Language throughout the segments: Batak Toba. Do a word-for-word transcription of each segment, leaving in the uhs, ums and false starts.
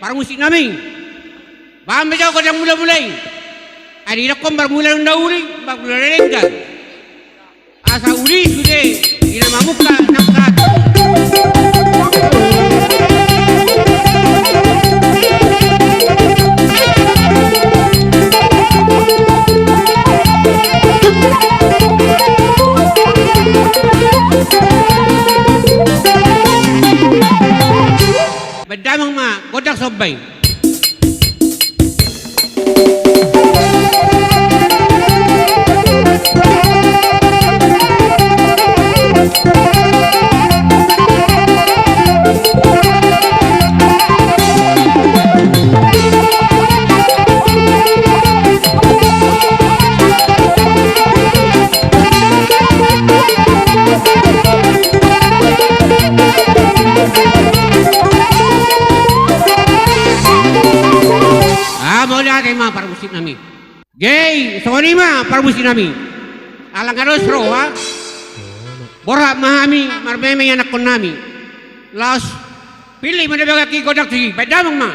Parmusik nami. Bahen ma jo godang mula-mula i. Ai didokkon marmula na uli, marmula na denggan. Asa uli sude, ina mamungka nang sahat. Bahen damang ma godang somba i. Ah, mauliate ma parmusik nami. Gei, songon i ma parmusik nami. Ala nga dos roha. Borhat ma hami marmeme ianakhon nami. Laos pillit ma na bagak i godang tu i, bahen damang ma.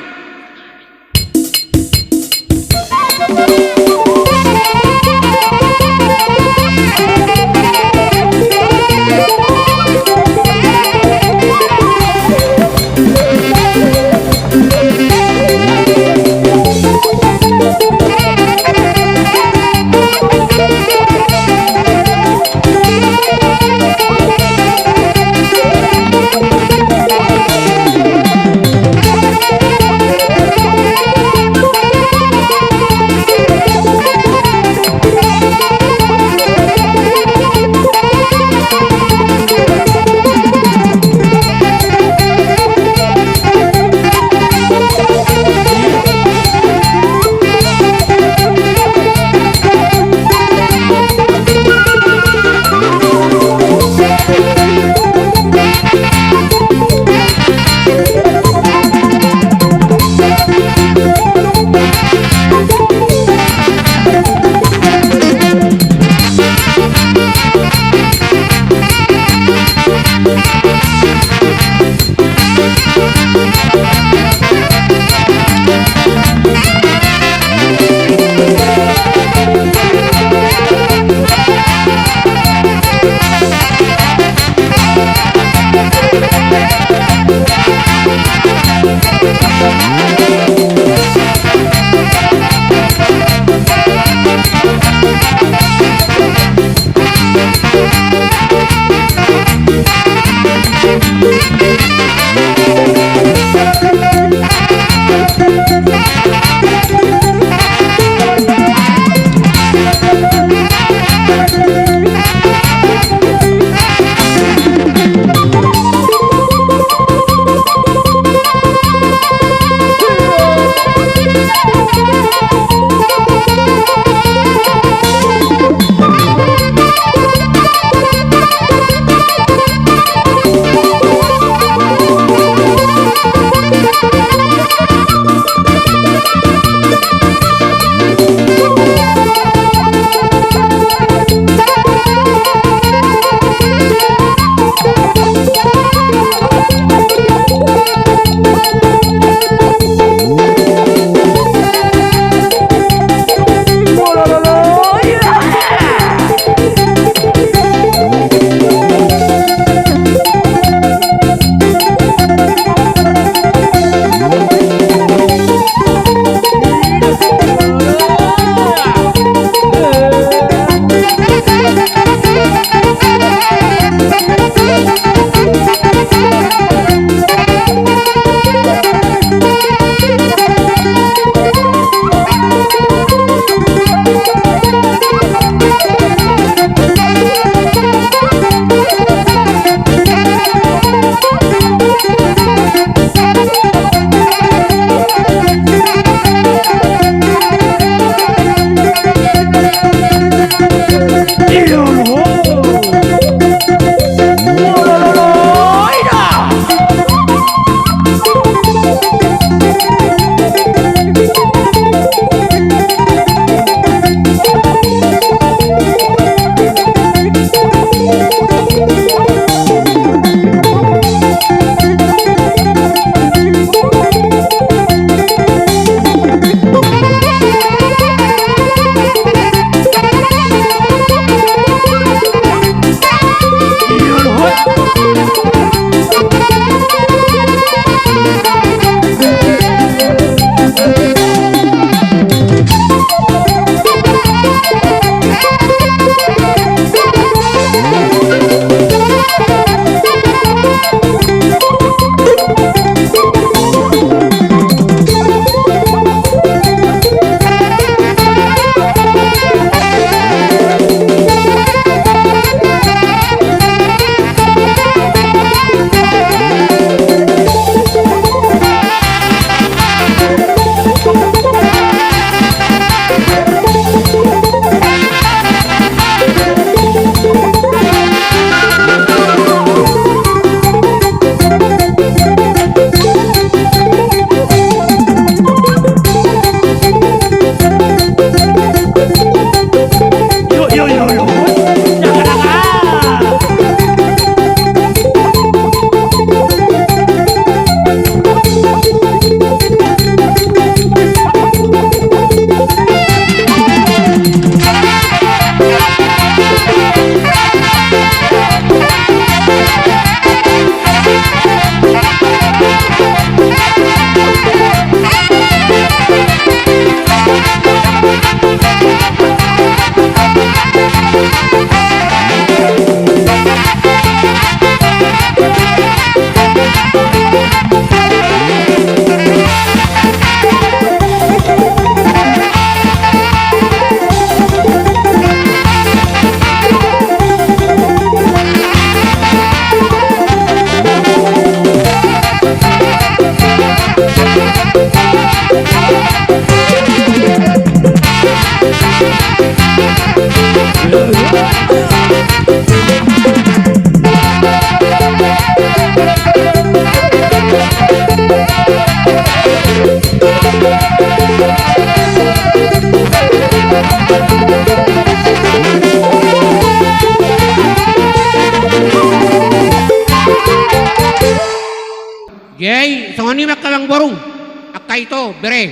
Taito, bere.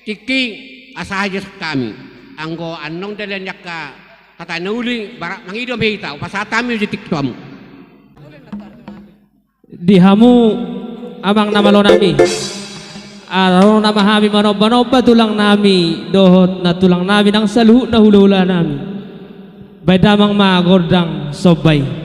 Tingki, asa hajasan hami. Anggo annon dalihan ni angka hata na uli, barak mangido ma hita, hupasahat hami jo tingki tu hamu. Di hamu, amang na malo nami. Ro nama hami manomba-nomba tulang nami, dohot nantulang nami nang saluhutna hula-hula nami. Baen damang ma gondang somba i.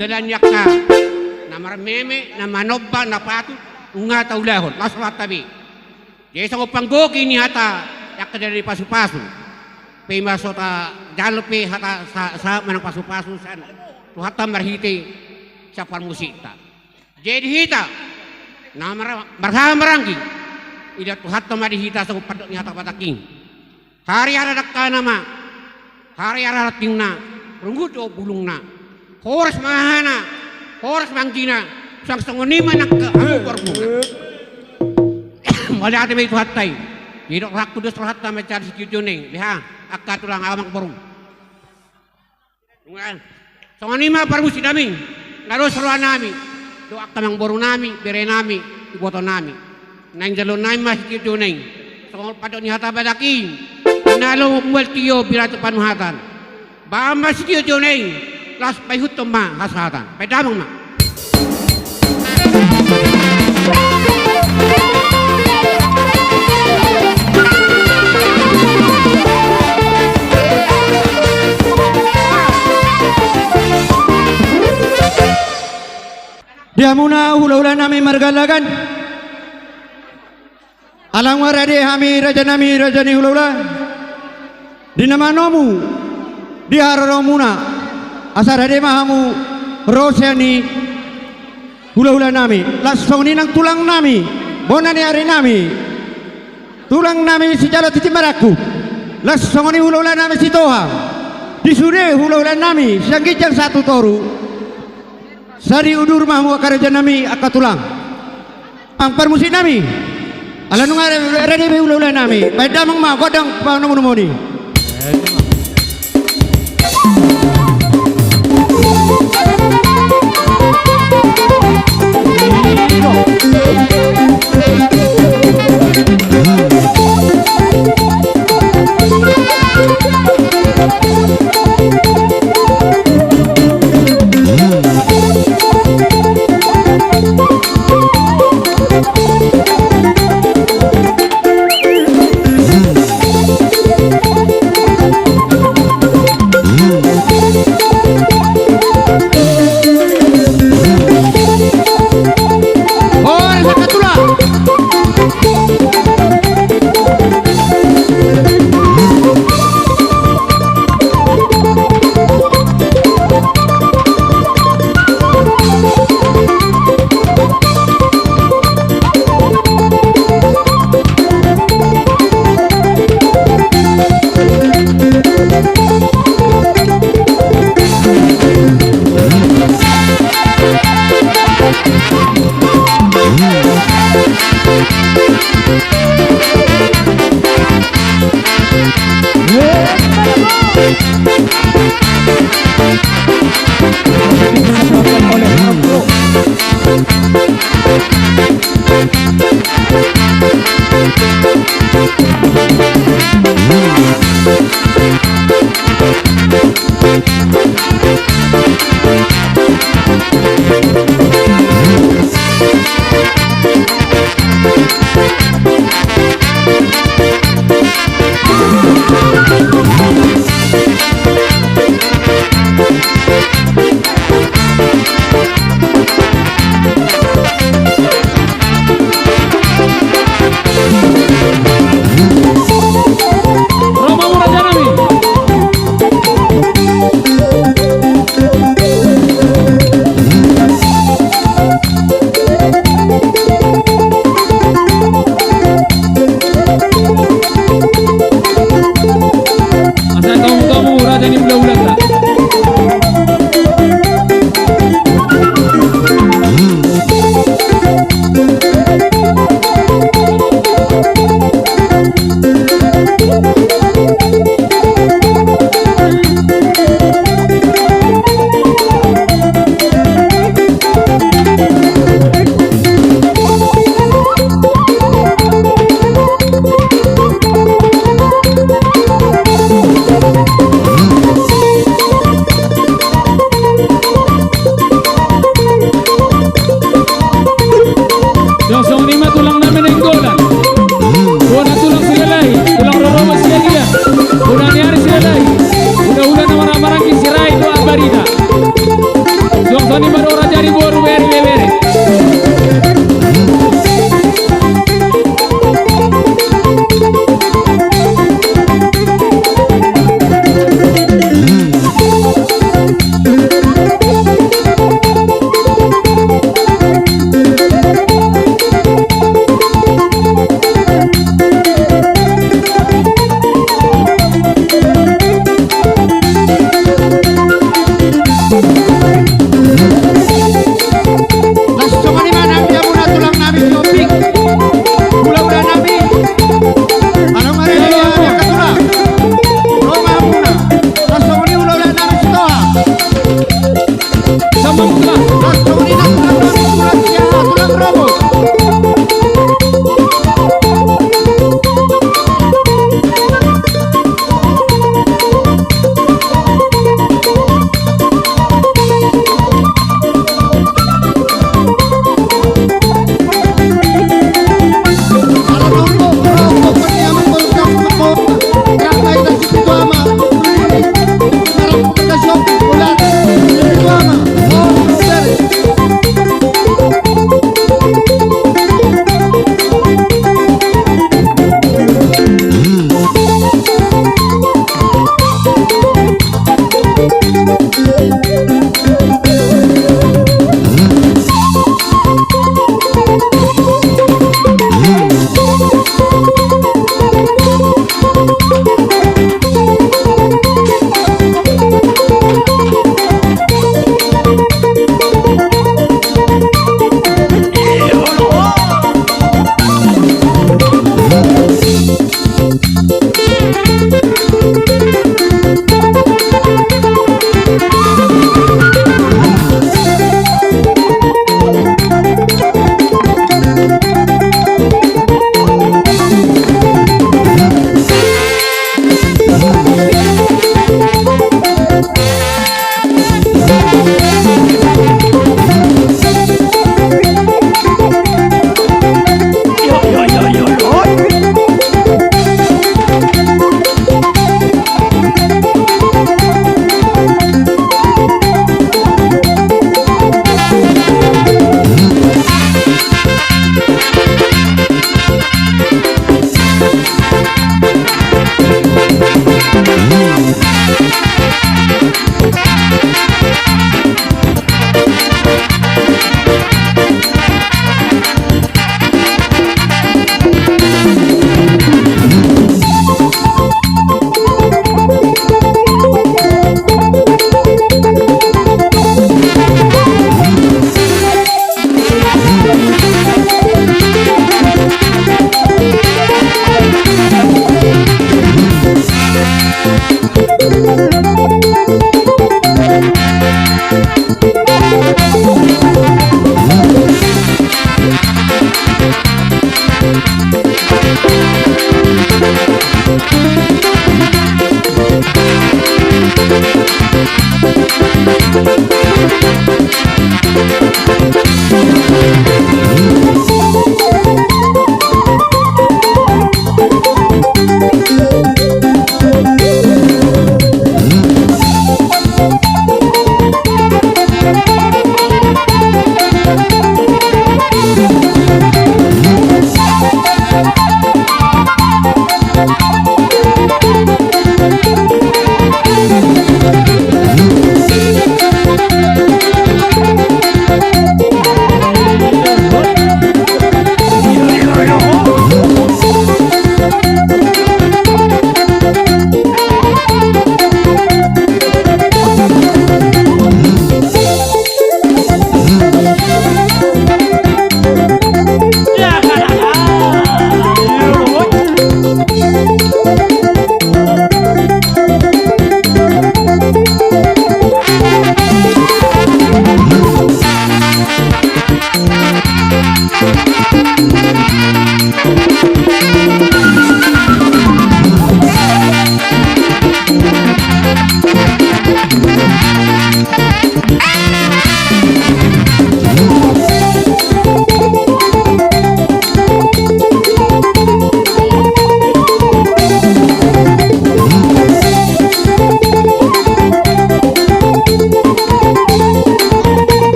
Dalan ni angka na marmeme, na manomba, na patut, nunga taulahon, laos rohanta be. Jadi songon panggohi ni hata angka dalan ni pasupasu. Pe ma so tajalo pe hata sa, sa manang pasupasu sian Tuhanta marhite sian parmusikta. Jadi hita na mar-, marhaha maranggi, idaon Tuhanta ma di hita songon pandok ni hata Batak i. Hariara dangkana ma, hariara rantingna, runggut do bulungna. Horas ma hahana, horas ma anggina, suang songon i ma nang hamu borumuna. Mauliate ma di Tuhanta i. Didok rohangku dos rohanta mansai sitio-tio naeng, beha angka tulang, amangboru. Songon i ma parmusik nami, na dos roha nami, dohot angka amangboru nami, bere nami, iboto nami. Naeng jaloon nami ma sitio-tio naeng. Songon pandok ni hata Batak i, na laho mual tio bira tu panuhatan. Bahen ma sitio-tio naeng, laos paihuthon ma hasahatan. Bahen damang ma. Di hamuna hulahula nami marga Lagan. Ala nunga rade hami raja nami, raja ni hulahula, di na manomu di haroromuna, asa rade ma hamu ro sian i hulahula nami. Laos songon i nang tulang nami, bona ni ari nami, tulang nami sijalo tintin marangkup. Laos songon i hulahula nami Sitohang, di sude hulahula nami sian ginjang sahat tu toru. Sari udur ma hamu angka raja nami, angka tulang. Amang parmusik nami, ala nunga rade be hulahula nami, bahen damang ma gondang panomunomuna i.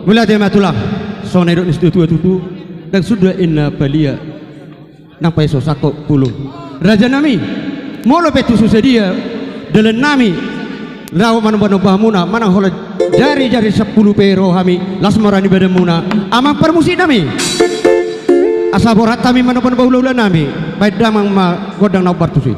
Mauliate ma tulang, songon na nidok ni situatua tutu, ndang suda inna palia nang paeso sangkop pulung. Rajanami, molo pe tusu sadia dalannami laho manombanomba hamuna, manang holan jarijari sampulu pe ro hami, las ma roha ni badanmuna, amang parmusiknami. Asa borat hami manombanomba hulahulanami, baen damang ma gondang na hombar tusi.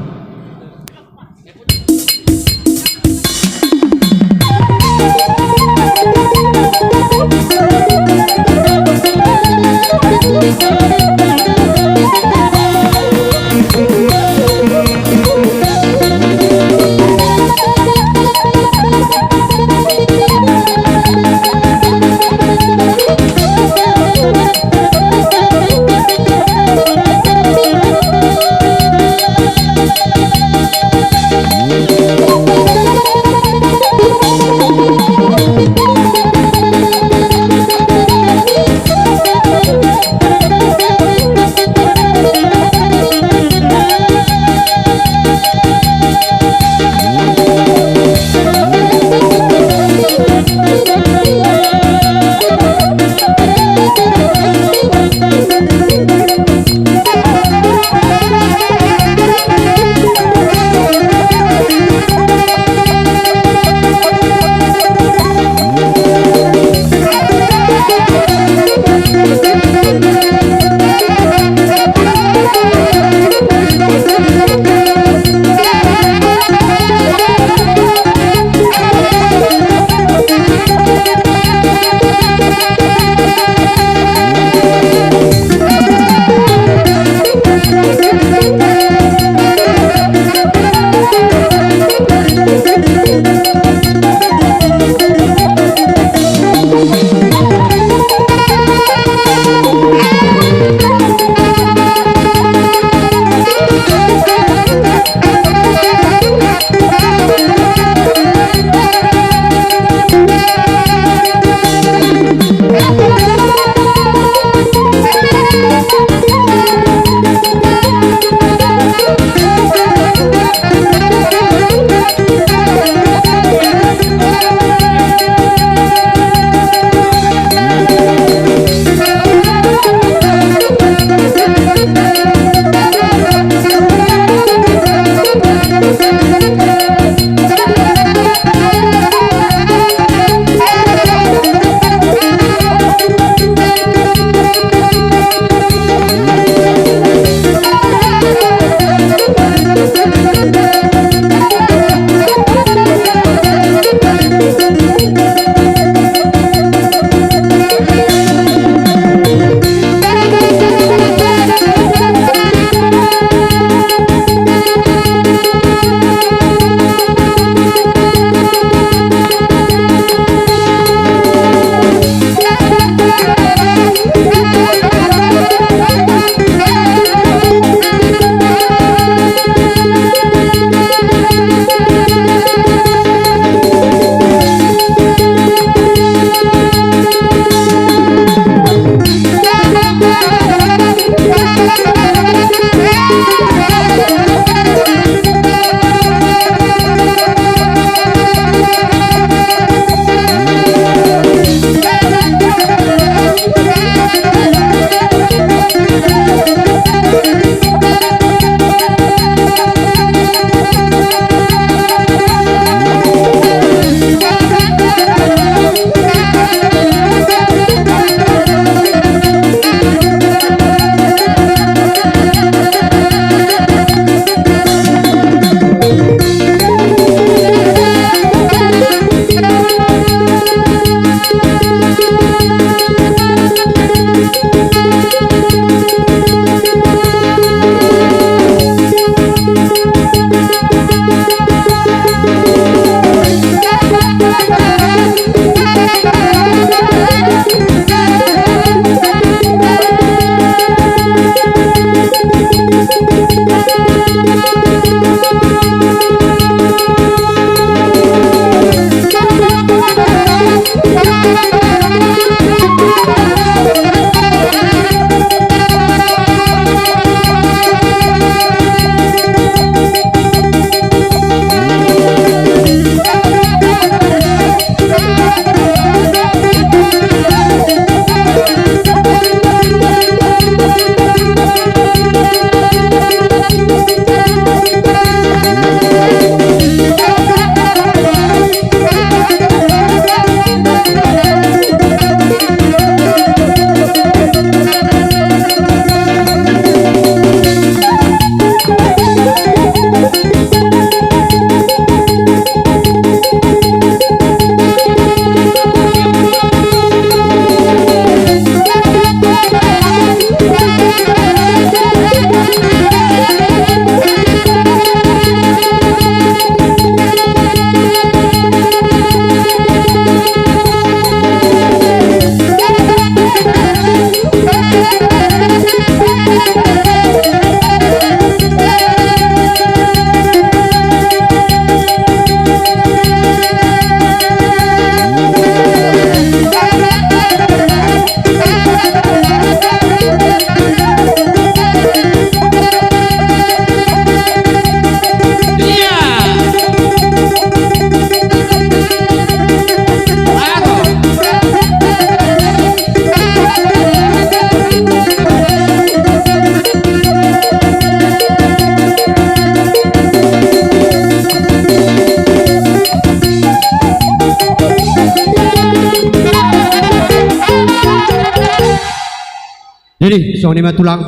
Jadi, songon i ma tulang.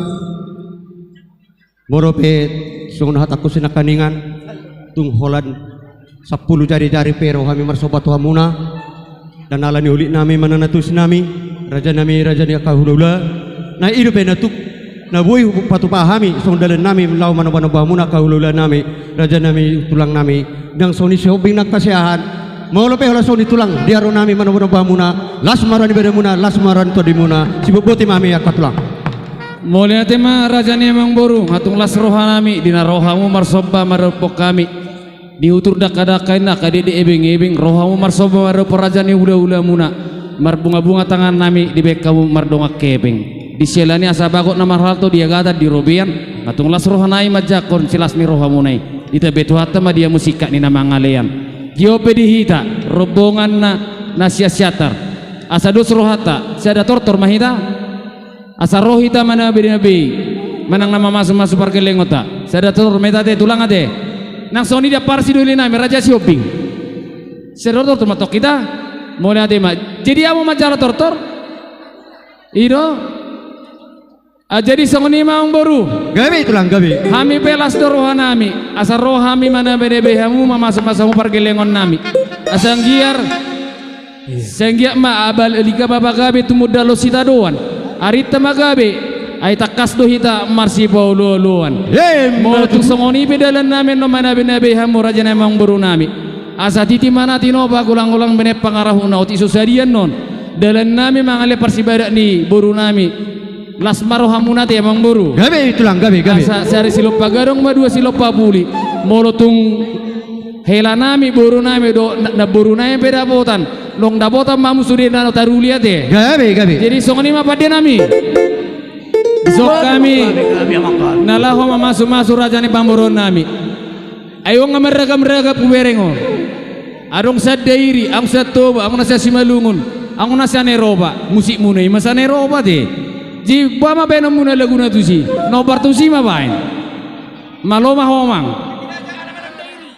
Molo pe songon hatangku sinangkaningan, tung holan sampulu jari-jari pe ro hami marsomba tu hamuna. Dan ala ni ulik nami manang na tusi nami, raja nami, raja ni angka hula-hula. Na i dope na tuk, na boi hupatupa hami, songon dalan nami, laho manomba-nomba hamuna angka hula-hula nami, raja nami, tulang nami. Ndang songon i sihombing nang hasiahan. Molo pe holan songon i tulang, di ari nami manomba-nomba hamuna, las ma roha ni badanmuna, las ma roha ni tondimuna, siboan boti ma hami angka tulang. Mauliate ma raja ni amangboru, nga tung las roha nami, di na ro hamu marsomba maradophon hami. Di hutur dangka-dangka inna, angka dede ebeng-ebeng, ro hamu marsomba maradophon raja ni hula-hula muna. Marbunga-bunga tangan nami, dibaen hamu mardongan hepeng. Di siala ni asa bagot na marhalto di agatan di robean, nga tung las roha nami manjangkon silas ni rohamuna i. Ditambai Tuhanta ma di hamu singkat ni na mangalean. Tio pe di hita, rombongan na, na sian Siantar. Asa dos rohanta, sada tortor ma hita. Asa ro hita manabe-nabe i, manang na mamasu-masu pargellengonta. Sada tortor ma hita ate, tulang ate. Nang songon i di ampara sidoli nami, raja sihombing. Sada tortor ma tong hita. Mauliate ma. Jadi hamu manjalo tortor. I do. Ah, jadi songon i ma amangboru. Gabe tulang, gabe. Hami pe las do roha nami. Asa ro hami manabe-nabe hamu, mamasu-masu hamu pargellengon nami. Asa anggiat Sai anggiat ma abal liga ma pagabe tumundalhon sitadoan. Arinta ma gabe, ai tangkas do hita marsipaolo-oloan. Emma tutu. Molo tung songon i pe dalan nami annon manabe-nabe hamu raja nami amangboru nami. Asa titi ma na tinopa, golang-golang bene pangarahutna, otik so sadia annon dalan nami mangalean parsibadak ni boru nami. Las ma rohamuna ate amangboru. Gabe tulang, gabe, gabe. Asa sari silompa gadong ma dua silompa puli. Molo tung hela nami, boru nami do, na, na boru nami pe dapotan. Nunga dapotan ma hamu sude na taruli ate. Gabe, gabe. Jadi songon i ma pande nami. Dison hami na laho mamasu-masu raja ni pamoruon nami. Ai nunga marragam-ragam hubereng on. Adong sian Dairi, adong sian Toba, adong na sian Simalungun, adong na sian Eropa. Musikmuna i ma sian Eropa ate. Jadi boha ma baenonmuna laguna tusi? Nombar tusi ma baen. Malo ma homang.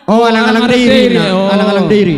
O, alang-alang Dairi, alang-alang Dairi.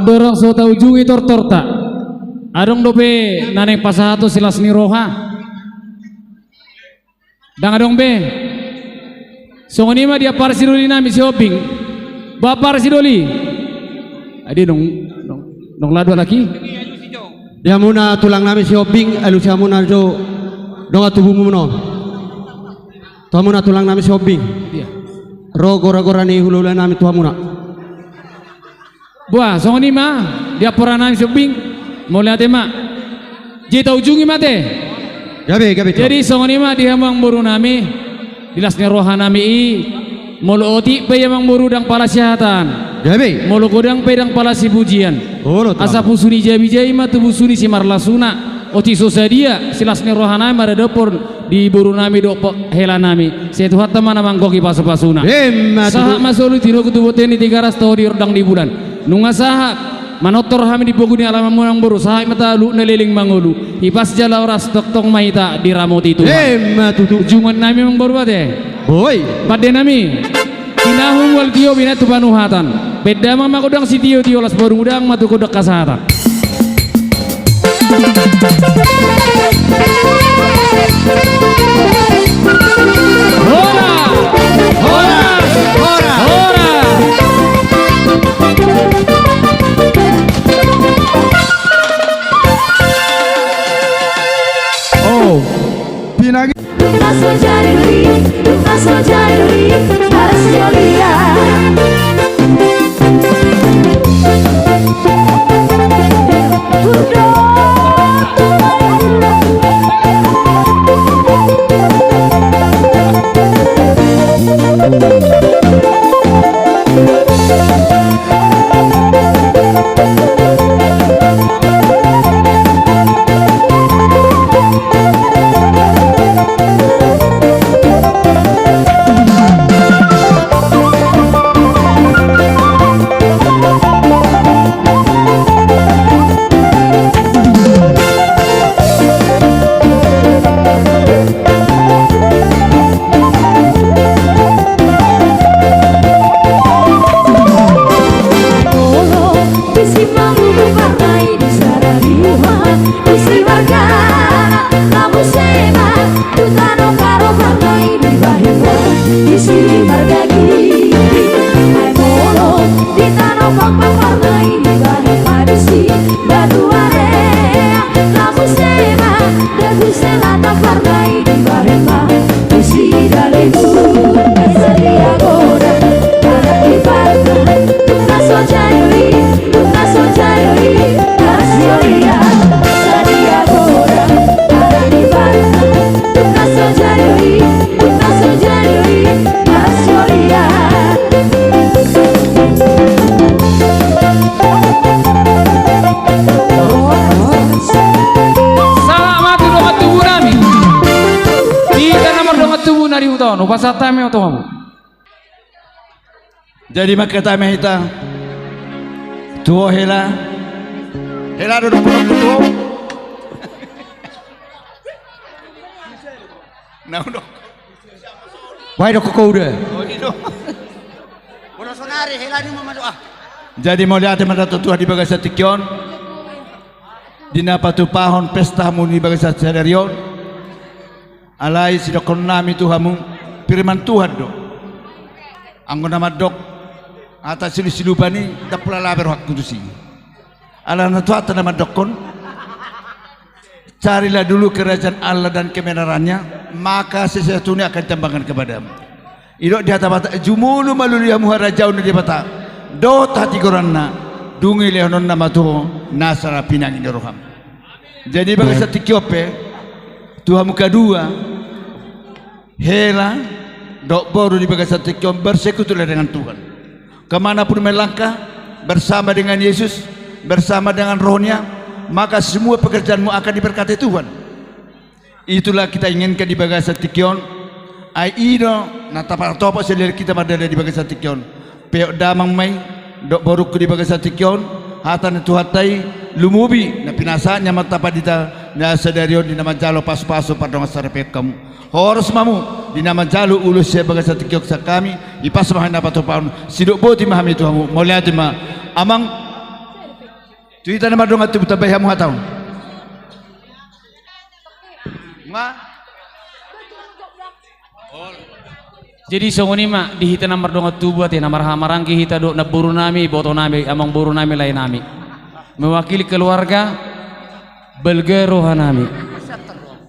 Torang so taujungi tortorta. Adong dope na naeng pasahathon silas ni roha? Ndang adong be. Songon i ma di ampara sidoli nami Sihombing. Ba ampara sidoli. Adi nong nong nong lado laki. Di hamuna tulang nami Sihombing, alusi hamuna jo dongan tubumuna on. Tu hamuna tulang nami Sihombing. Iya. Ro gora-gora ni hulahula nami tu hamuna. Buah, songon i ma di ampara nami Sihombing. Mauliate ma. Jadi taujungi ma te. Gabe, gabe. Jadi songon i ma di hamu amangboru nami. Di las ni roha nami i. Molo otik pe amangboru ndang pala sihatan. Gabe. Molo godang pe ndang pala sipujian. Olo, asa pusu ni jabi-jabi ma tu pusu ni simarlasuna. Otik so sadia silas ni roha nami maradophon di boru nami dohot hela nami. Sai Tuhanta ma na manggohi pasu-pasuna. Emma tutu. Sahat ma solu tirogu tu bontean ni Tigaras, toho di rondang ni bulan. Nunga sahat manortor hami di pogu ni alamanmuna amangboru, sahat ma talu na leleng mangolu. Hipas jala horas tongtong ma hita diramoti Tuhan. Emma tutu. Junguan nami amangboru ate. Boi. Pande nami. Tinahu mual tio bina tu panuhatan. Bahen damang ma gondang sitio-tio, las barung udang ma tu gondang hasahatan. Hora! Hora! Hora! Hora! Oh, pinagi. Dumma so jadi uli, dumma so jadi uli, harus yo liat. Isi marga na muse ma tu tano Karo, parna i dibahen ma isi marga Ginting. Ai molo di tano Pakpak, parna i dibahen ma disi Batuare. Na muse ma Dabu Selatan, parna i dibahen ma disi Dalimun. Sadia godang anak ni parna, dumma so jadi uli, dumma so jadi uli, harus yo liat. Sadia godang anak ni parna, dumma so jadi uli, dumma so jadi uli, harus yo liat. Sahat ma tu dongan tubu nami. Hita na mardongan tubu na di huta on, hupasahat hami ma tu hamu. Jadi mangkatai ma hita tu ho hela. Hela do dohot ho tu ho. Na, udah. Wah, dohot ho udah. Oh, iya. Bodo sonari hela ni mama doa. Jadi mauliate ma hita tu Tuhan di bagasan tingki on. Di na patupahon pesta hamu di bagasan sadari on. Alai sidohonon nami tu hamu, firman Tuhan do. Anggo na mandok hata silup-silupan i, ndang pola labe rohangku tusi. Alana Tuhanta na mandokkon, carilah dulu kerajaan Allah dan kebenarannya, maka sisa-sisa itu akan ditambahkan kepadamu. Didok di hata Debata, jumolo ma lului hamu harajaon ni Debata dohot hatigoranna, dung i lehononna ma tu ho nasa na pinangido roham. Jadi bagasan tingki on pe, tu hamu kadua, hela dohot boru di bagasan tingki on, bersekutulah dengan Tuhan. Kemana pun melangkah, bersama dengan Yesus, bersama dengan Roh-Nya, maka semua pekerjaanmu akan diberkati Tuhan. Itulah kita inginkan di bagasan tingki on. Ai i do na tapatopot sian hita mardalan di bagasan tingki on. Peop damang ma i dohot borungku di bagasan tingki on, hata ni Tuhanta i, lumobi na pinasahatna ma tu hita na sadari on di na manjalo pasu-pasu pardongansaripeon hamu. Horas ma hamu di na manjalo ulos sian bagasan tingki on sian hami, hipas ma hami na patupahon, sidok boti ma hami tu hamu, mauliate ma. Amang. Tu hita na mardongan tubu, tambai hamu hata on. Jadi songon i ma di hita na mardongan tubu, ate, na marhahamaranggi hita dohot namboru nami, iboto nami, amangboru nami, lae nami. Mewakili keluarga, balga roha nami,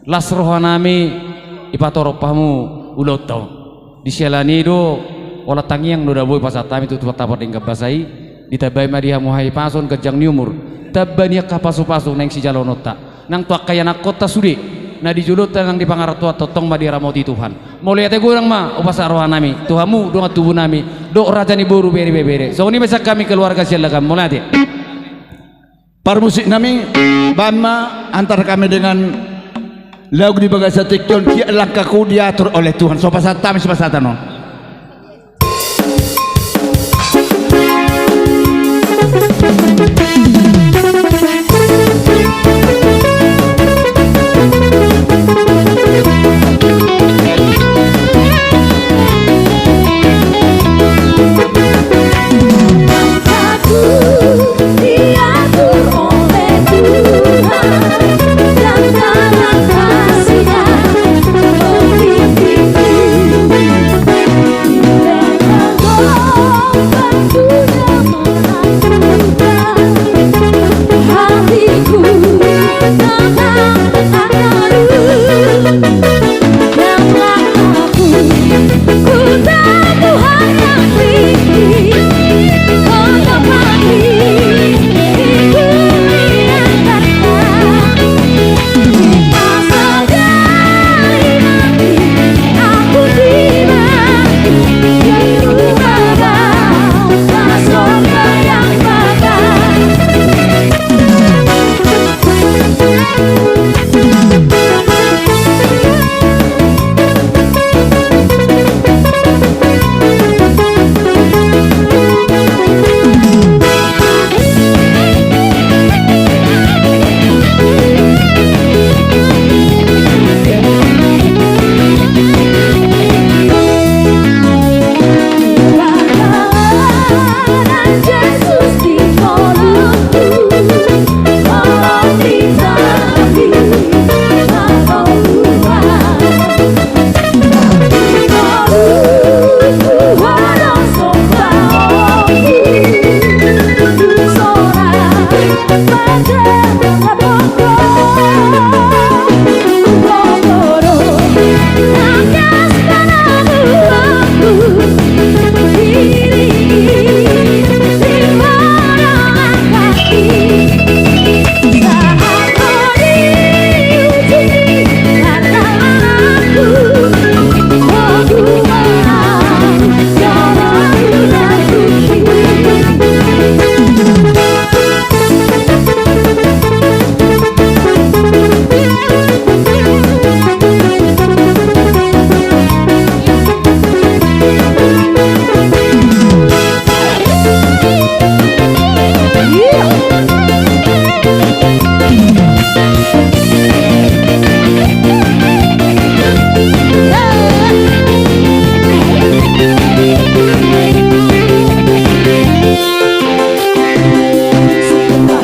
las roha nami, dipatorop hamu ulaonta on. Disiala ni i do, holan tangiang do na boi pasahat hami tu Tuhan Pardenggan Basa i. Ditambai ma di hamu hahipason, ganjang ni umur, tamba ni angka pasupasu naeng sijaloononta, nang tu angka ianakhonta sude, na di jolonta nang di pangarantoan, tongtong ma diramoti Tuhan. Mauliate godang ma hupasahat roha nami tu hamu dongan tubu nami dohot raja ni boru, bere, ibebere. Songon i ma sian hami keluarga Siahaan Lagan, mauliate. Parmusik nami, bahen ma, antar kami dengan lagu di bagasan tingki on, Kian Langkahku Diatur Oleh Tuhan. So pasahat hami sipasahaton on. Langkahku diatur oleh Tuhan, langkah-langkah siap membimbingku. Di tengah gelombang dunia menakutkan, hatiku tenang, tenang terus. Langkahku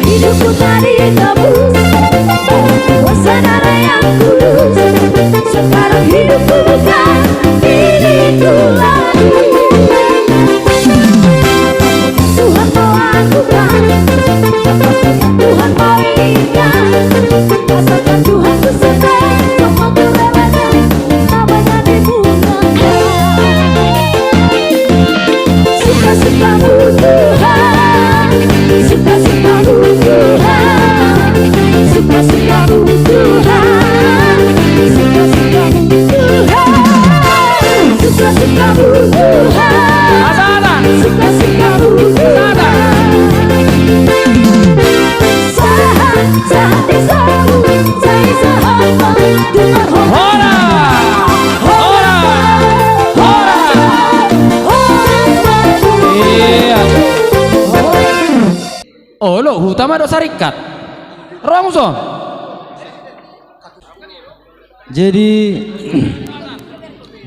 Hidupku tadi tebus, berkuasa darah yang tulus. Sekarang hidupku bukan milikku lagi. Tuhan mau lakukan, apa yang Tuhan mau inginkan. Rasakan Tuhan ku setia, semua ku relakan. Suka-sukamu Tuhan, suka-sukamu Tuhan, suka-sukamu Tuhan, suka-sukamu Tuhan, suka-sukamu Tuhan, suka-sukamu Tuhan. Sahat, sahat di sahu, sai sahat ma tu parhot. Horas! Horas! Horas! Horas! Iya. Olo, huta ma dohot sarikat. Rongso. Jadi,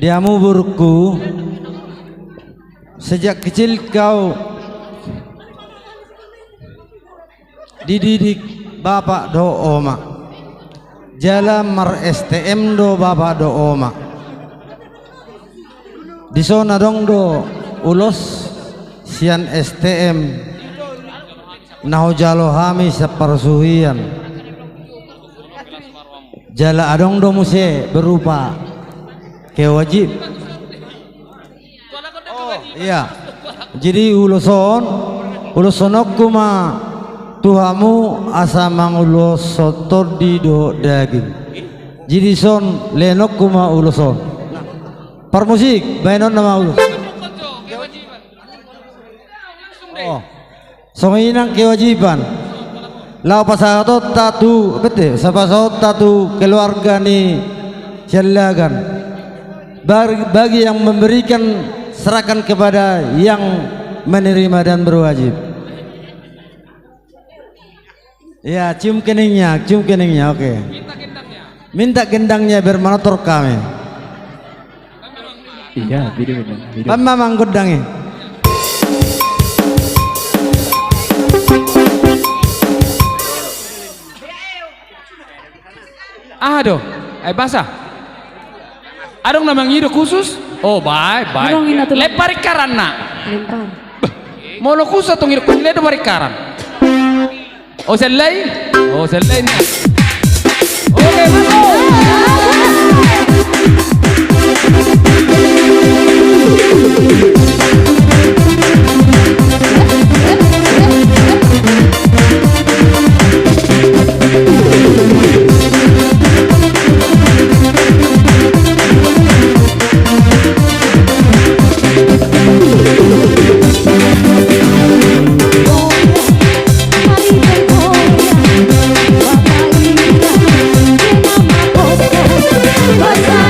di hamu borungku, sejak kecil kau Dididik bapa dohot oma. Jala mar-S T M do bapa dohot oma. Dison adong do ulos sian S T M na hujalo hami sian parsuhian. Jala adong do muse berupa kewajib. Oh, iya. Jadi ulos on, uloshononku ma tu hamu asa manguloshon tondi dohot daging. Jadi son lehononku ma ulos on. Parmusik, bahenonna ma ulos. Oh. Songon i nang kewajiban. Laho pasahatonta tu, bete, pasahatonta tu keluarga ni siallagan. Bar-, bagi yang memberikan, serahkan kepada yang menerima dan berwajib. Ya, cium keningnya, cium keningnya, oke. Minta gendangnya biar manortor kami. Iya, beda, beda, beda. Pan ma manggondang i. Aha do? Ai basa. Adong na mangido khusus? Oh, bae, bae. Adong, ina tulang. Lempar ingkaranna. Lempar. Beh, molo khusus tong ido, khusus do paringkaran. Oh, selai? Oh, selai ni. Oke, masuk. Ora!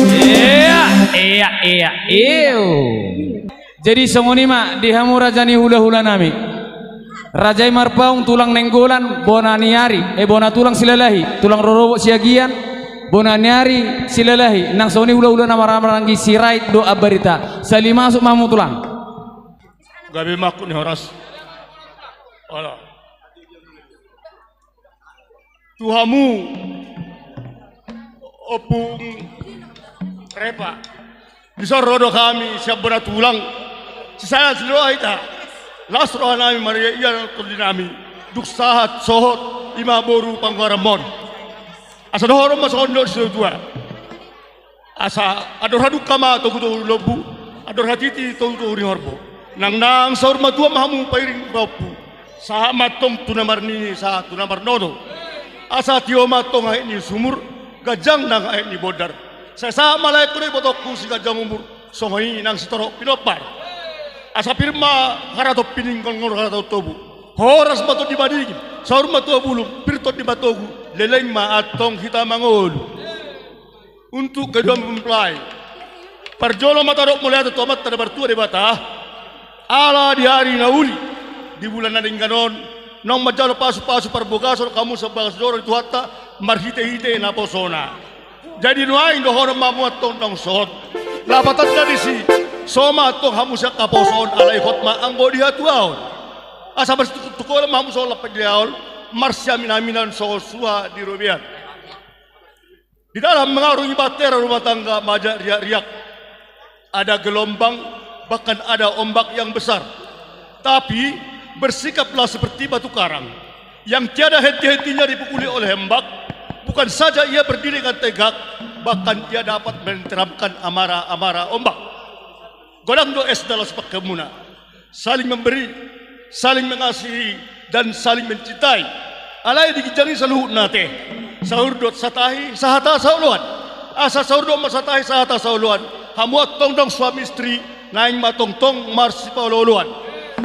Iya, iya, iya, iyo. Jadi songon i ma di hamu raja ni hulahula nami. Raja i Marpaung tulang Nainggolan, bona ni ari, eh, bona tulang Silalahi, tulang rorobot Siagian, bona ni ari Silalahi, nang songon i hulahula na marhaha maranggi Sirait dohot Ambarita. Sahali masuk ma hamu tulang. Gabe mangkuk ni horas. Olo. Tu hamu, Ompung Repa. Dison ro do hami sian bona tulang. Sisada sidoa hita. Las roha nami marria ia tondi nami. Dung sahat sohot ima boru panggoaran mon. Asa dohonon ma songon dok situa. Asa andor hadungka ma togu-togu ni lombu, andor hatiti togu-togu ni horbo. Nang nang saur matua ma hamu pairing pahompu. Sahat ma antong tu na marnini sahat tu na marnono. Asa tio ma antong aek ni sumur, ganjang nang aek ni bondar. Sai sahat ma laengku do ibotongku siganjang umur, songon i nang sitorop pinompar. Asa pir ma haraton piningkol ngol haraton tobu. Horas ma tondi madingin, saur matua bulung, pir tondi matogu, leleng ma antong hita mangolu. Untuk kedua mempelai. Parjolo ma tadok mauliate tu Amanta na martua Debata. Ala di ari na uli, di bulan na denggan on, naung manjalo pasu-pasu parbagason hamu sian bagas joro ni Tuhanta, marhite-hite naposona. Jadi nuaeng dohonon ma hamu antong naung sohot. Lapatanna disi, sohot ma antong hamu sian haposoon alai hot ma anggo di hatuaon. Asa marsituktuk-tuktuk ma hamu songon lampak di laol, marsiamin-aminan songon suha di robean. Di dalam mengarungi bahtera rumah tangga majak riak-riak. Ada gelombang, bahkan ada ombak yang besar. Tapi, bersikaplah seperti batu karang yang tiada henti-hentinya dipukuli oleh ombak. Bukan saja ia berdiri dengan tegak, bahkan ia dapat menenteramkan amarah-amarah ombak. Godang do es dalam sepakamuna. Saling memberi, saling mengasihi, dan saling mencintai. Alai di ginjang i saluhutna ate. Saurdot satahi, sahata saoloan. Asa saurdot ma satahi, sahata saoloan. Hamu antong dong suami istri, naeng ma tongtong marsipaolo-oloan.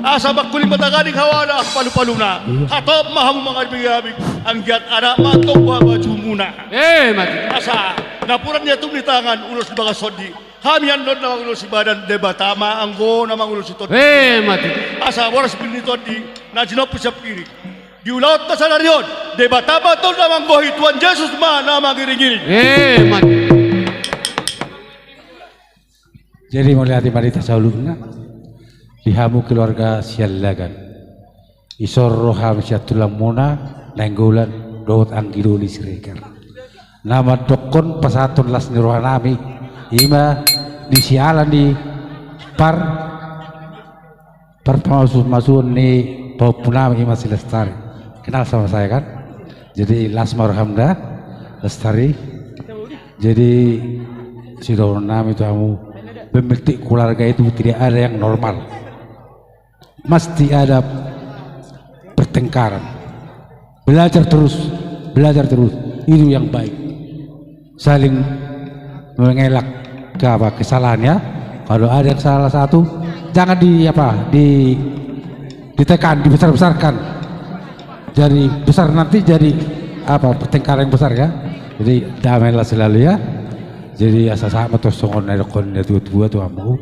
Asa mangkuling ma tagading hawada palu-paluna. Hatop ma hamu mangabing-abing, anggiat anak ma antong buha bajumuna. Eh, mati. Asa napuran ni atum ni tangan, ulos di bagas sondi. Hami annon na mangulosi badan, Debata ma anggo na mangulosi tondi. Eh, mati. Asa boras pir ni tondi na jinompu sian piring. Di ulaonta sadari on, Debata ma antong na manggohi, Tuhan Jesus ma na mangiring-iring. Eh, mati. Jadi mauliate ma di hita saluhutna, di hamu keluarga Siallagan. Dison ro hami sian tulangmuna Nainggolan dohot Anggidoli Siregar. Na mandokkon pasahathon las ni rohanami, ima di siala ni par, parpamasuon ni pahompunami ima si Lestari. Kenal sama saya kan? Jadi las ma rohamuna, Lestari. Jadi sidohononnami tu hamu, pemilik keluarga itu tidak ada yang normal. Mesti ada pertengkaran. Belajar terus, belajar terus. Itu yang baik. Saling mengelak ke apa, kesalahan ya. Kalau ada yang salah satu, jangan di apa, di ditekan, dibesar-besarkan. Jadi besar nanti jadi apa, pertengkaran yang besar ya. Jadi damailah selalu ya. Jadi asa sahat ma tu songon na didokkon ni natua-tua tu hamu.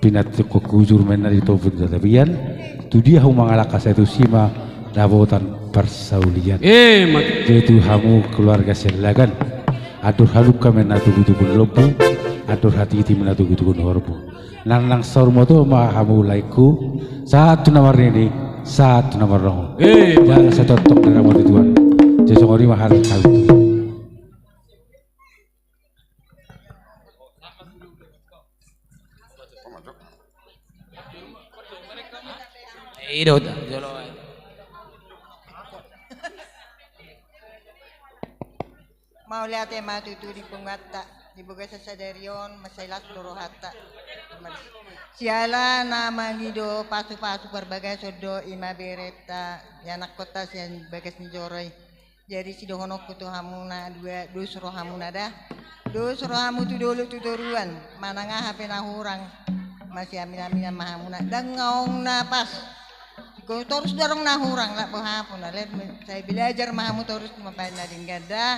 Pinantikhon hujur ma inna di tobu ni tapian, tu dia hamu mangalangka sai tusi ma dapotan parsaulian. Eh, mati. Jadi tu hamu keluarga Siallagan, andor hadungka ma inna togu-togu ni lombu, andor hatiti ma inna togu-togu ni horbo. Nang nang saur matua ma hamu laengku, sahat tu na marnini, sahat tu na marnono. Eh, jala sai tongtong na ramoti Tuhan. Jadi songon i ma hata hami. Mauliate ma tutu di punguanta, di bagasan sadari on, mansai las do rohanta. Siala na mangido pasu-pasu parbagason do ima berenta, ianakkonta sian bagas ni joro i. Jadi sidohononku tu hamuna dua, dos rohamuna da. Dos rohamu tu dolok tu toruan, manang aha pe na hurang, masiamin-aminan ma hamuna. Ndang adong na pas. Torus do adong na hurang, lak boha pe na, sai belajar ma hamu torus tu mambaen na denggan da.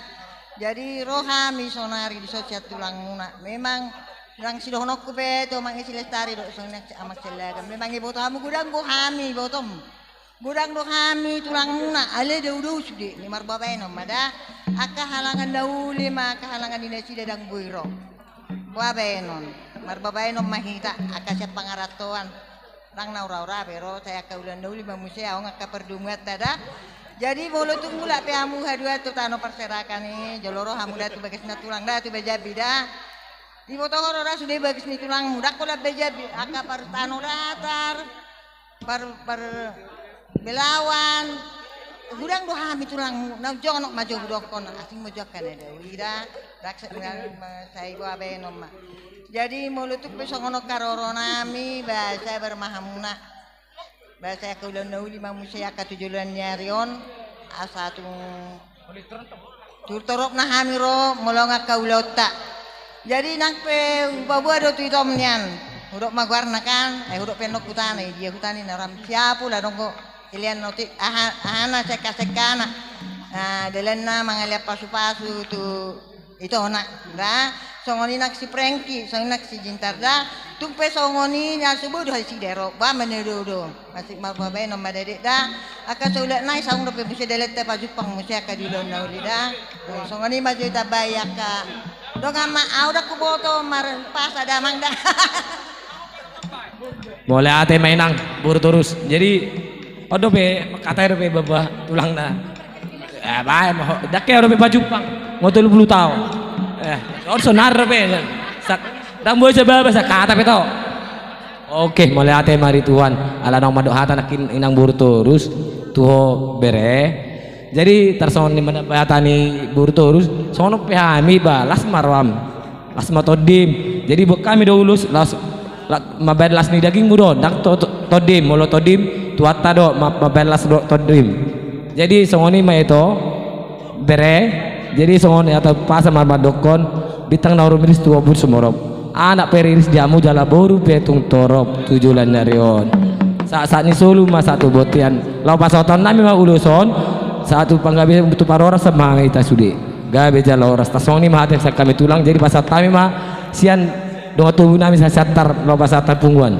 Jadi ro hami sonari dison sian tulangmuna. Memang ndang sidohononku pe tu Amang i si Lestari dohot songon i Amang Siallagan. Memang iboto hamu godang do hami ibotom. Godang do hami tulangmuna, alai dao-dao sude, ni marbabaenon ma da. Angka halangan na uli ma, angka halangan ni nasida ndang boi ro. Babaenon, marbabaenon ma hita, angka sian pangarantoan. Ndang na ura-ura be ro, sai angka ulaon na uli ma muse, adong angka pardomuanta da. Jadi molo tung mulak pe hamu haduan tu tano parserahan i, jolo ro hamu da tu bagas na tulang da, tu Jambi da. Diboto ho do ra sude bagas ni tulangmu, ndang holan beja angka par Tanah Datar, par, par Belawan. Godang do hami tulangmu, na jonok ma jo hudokkon, asing ma jo angka na daoida, raksasa ma sai boa baenon ma. Jadi molo tung pe songon on haroronami, ba sai bermahamuna. Ba sai angka ulaon na uli ma muse angka tu joloan ni ari on, asa tung tu toropna hami ro molo nunga angka ulaonta. Jadi nang pe hupaboa do tu itom nian. Hudok ma goarna kan, eh, hudok pe annon hutana, i dia hutana i na ram siapu, la donggo ilean noti, aha, ahana, sekka-sekkana. Nah, dalanna mangalean pasu-pasu tu itona, da. Songon i nang si Prengki, songon i nang si Jintar, da. Tung pe songon i, na so boi do hali si Dero, ba mane do do. Masih mau babaen on ma dede, da. Angka saulak nai saung dope muse dalanta pajumpang muse angka di ulaon na uli, da. Songon i ma jo ditambai angka. Dongan ma, au ndang huboto marpasa damang, da. Mauliate ma inang, boru torus. Jadi, on dope, mangkatai dope baba tulangna. Eh, bae ma ho, ndang ke dope pajumpang. Ngo tolu pulu taon. Eh, on sonari dope. Sak, ndang boi sababa, sakata pe to. Oke, mauliate ma di Tuhan. Ala naung mandok hata nangkin inang boru torus, tu ho bere. Jadi, tarsongon ni ma na hata ni boru torus, songon on pe hami ba las ma roham. Las ma tondim. Jadi buat hami do ulos, las, la-, mambaen las ni dagingmu do, ndang to-, to-, tondim, molo tondim, Tuhanta do, ma-, mambaen las do tondim. Jadi songon i ma ito, bere, jadi songon i hata umpasa ma mandokkon, bintang na rumiris tu ombun sumorop. Anak pe riris di hamu jala boru pe tung torop tu joloan ni ari on. Sahat-sahat ni solu ma sahat tu bontean. Laho pasahatonnami ma ulos on, sahat tu panggabean tu parhorasan ma hita sude. Gabe jala horas. Tarsongon i ma hata sian hami tulang, jadi pasahat hami ma sian dongan tubunami sian Siantar, laho pasahat hami punguan.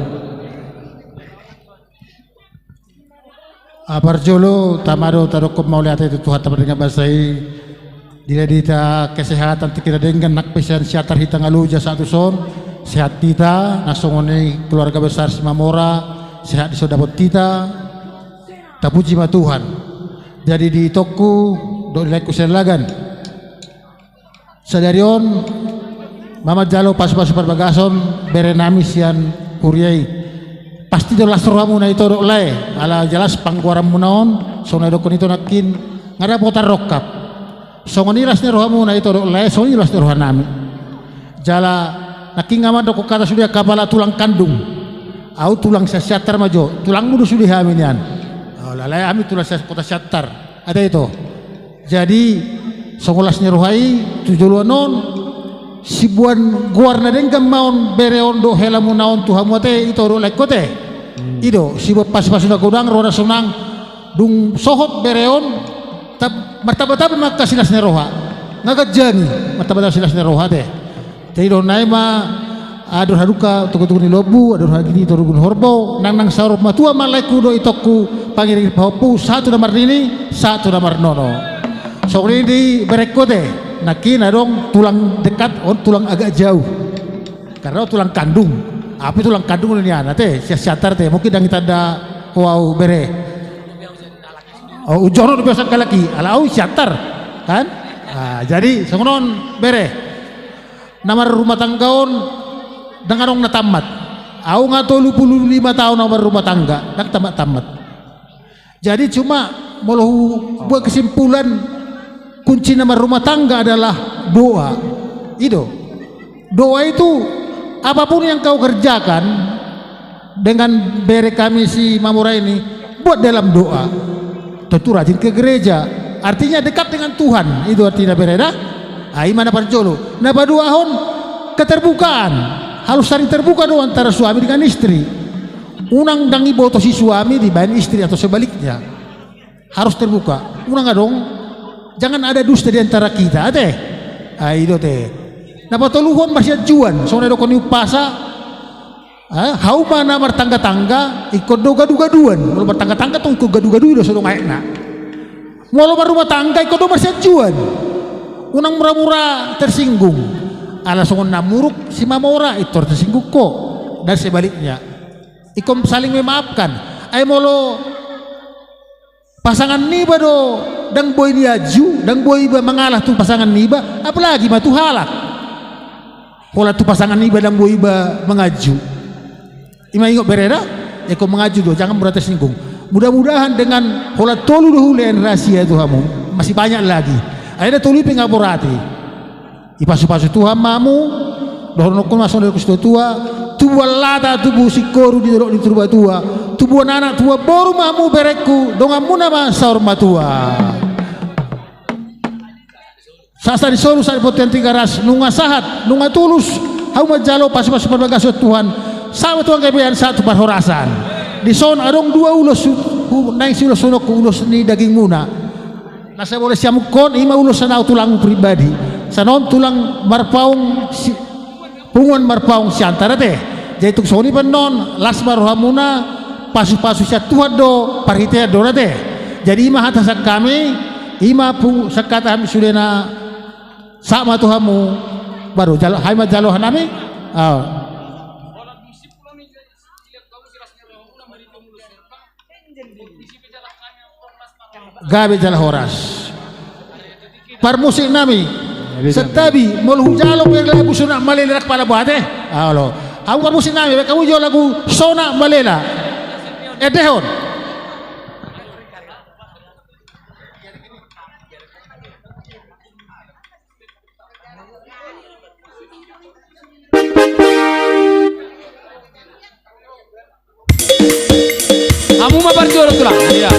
Ah, parjolo, tama do tadokkon mauliate tu Tuhanta pardenggan basa i. Dilehon hita kesehatan tingki na denggan, nang pe sian Siantar hita nga loja sahat tu son, sehat hita, na songon i keluarga besar Simamora, sehat di son dapot hita. Tapuji ma Tuhan. Jadi di itongku dohot di laengku Siallagan, sadari on, ma manjalo pasu-pasu parbagason berenami sian huria i. Pasti do las rohamuna ito dohot lae, ala jelas panggoaranmuna on, songon na didokkon ito nangkin, nga dapotan rongkap. Songon i las ni rohamuna ito dohot lae, songon i las ni rohanami. Jala nangkin nga mandokkon hata sude angka pala tulang kandung. Au tulang sian Siantar ma jo, tulangmu do sude hami nian. Alai hami tulang sian kota Siantar. Ate ito. Jadi, songon las ni roha i, tu joloan on, siboan goar na denggan ma on bere on dohot helamuna on tu hamu ate, ito dohot laengku ate. Hmm. I do, siboan pasu-pasu na godang, roha na sonang, dung sohot bere on, tab-, martamba-tamba ma angka silas ni roha. Nga ganjang i, martamba-tamba silas ni roha ate. Jadi dohononnami ma, andor halumpang togu-togu ni lombu, andor hagigi togu-togu ni horbo, nang, nang saur matua ma laengku dohot itongku, pangiring pahompu, sahat tu na marnini, sahat tu na marnono. Songon i di berengku ate, nangkin adong tulang dekat, on tulang agak jauh. Karena on tulang kandung, au pe tulang kandung do nian ate, sian Siantar ate, mungkin ndang ditanda ho au bere. Oh, ujono do biasa angka halak i, ala au Siantar, kan? Ah, jadi, songon on bere. Na marrumah tangga on, ndang adong na tammat. Au nga tolu pulu lima taon au marrumah tangga, ndang tammat-tammat. Jadi cuma molo hubuat kesimpulan, kunci na marrumah tangga adalah doa. I do. Doa itu, apapun yang kau kerjakan, dengan bere kami Simamora ini, buat dalam doa. Tentu rajin ke gereja. Artinya dekat dengan Tuhan. Itu artinya bere da. Ah, i ma na parjolo. Na paduahon, keterbukaan. Harus saling terbuka do antara suami dengan istri. Unang ndang diboto si suami dibaen istri atau sebaliknya. Harus terbuka. Unang adong, jangan ada dusta di antara kita, ate. Ah, i do ate. Na patoluhon marsianjuan, songon na didokkon ni umpasa. Ah, hauma na martangga-tangga, ingkon do gadu-gaduan. Molo martangga-tangga tong ingkon gadu-gadu do, so adong aekna. Molo marrumah tangga, ingkon do marsianjuan. Unang mura-mura tersinggung. Ala songon na muruk Simamora, intor tersinggung ho. Dan sebaliknya. Ingkon saling memaafkan. Ai molo pasangan niba do, ndang boi nianju, ndang boi iba mangalah tu pasangan niba, apalagi ma tu halak. Pola tu pasangan iba ndang boi iba manganju. Ima ingot bereda, eko manganju do, jangan berarti singgung. Mudah-mudahan dengan holan tolu do hulean rahasia tu hamu, masih banyak lagi. Ai na tolu i pe nga borati. Dipasu-pasu Tuhan ma hamu, dohononku ma songon na didok situa-tua, tubuan lata, tubu singkoru di dolok ni Purbatua, tubuan anak, tubuan boru ma hamu berengku, donganmuna ma saur matua. Sahat di solu, sahat di bontean Tigaras, nunga sahat, nunga tulus hamu manjalo pasu-pasu parbagason Tuhan, sahat tu hagabeon, sahat tu parhorasan. Dison adong dua ulos, hu-, naeng siuloshononku, ulos ni dagingmuna. Na sai boleh siamungkon, ima ulos sian ahu tulangmu pribadi. Sai on tulang Marpaung si-, punguan Marpaung Siantar ate. Jadi tung songon i pe annon, las ma rohamuna, pasu-pasu sian Tuhan do, parhitean do ate. Jadi ima hata sian hami, ima pu-, sian hata hami sudena, sahat ma tu hamu, baru jalo, hami manjalo hanami. Ah. Gabe jala horas. Parmusik nami. Santabi, molo hujalo pe lagu Sonak Malela, ndang pala boha ate. Olo. Hamu parmusik nami, baen hamu jo lagu Sonak Malela. Endehon. Hamu ma parjolo tulang. Iya.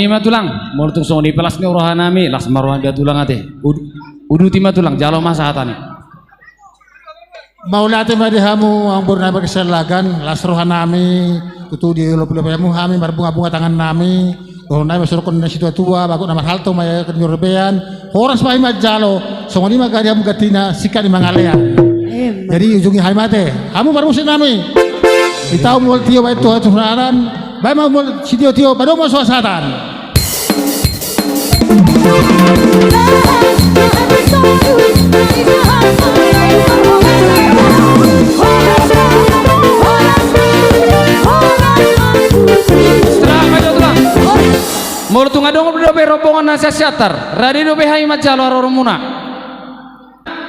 Ima tulang, molo tung songon i pe las ni roha nami, las ma roha nami tulang ate. Ud-, uduti ma tulang, jalo ma sahatna i. Mauliate ma di hamu amang boru nami Margesilagan, las roha nami, tutu di lopi-lopi hamu hami marbunga-bunga tangan nami, dohonon nami ma songon na situa-tua, bagot na marhalto ma i, na marrobean, horas ma hami manjalo, songon i ma gari hamu gantina, singkat ni mangalean. Emma. Jadi ujungi hami ma ate, hamu parmusik nami. Di taon molo tio baen tu hasuhuton, baen ma molo sitio-tio, padomu ma suasatan. Molo tung adong dope rombongan na sian Siantar, rade dope hami manjalo haroromuna.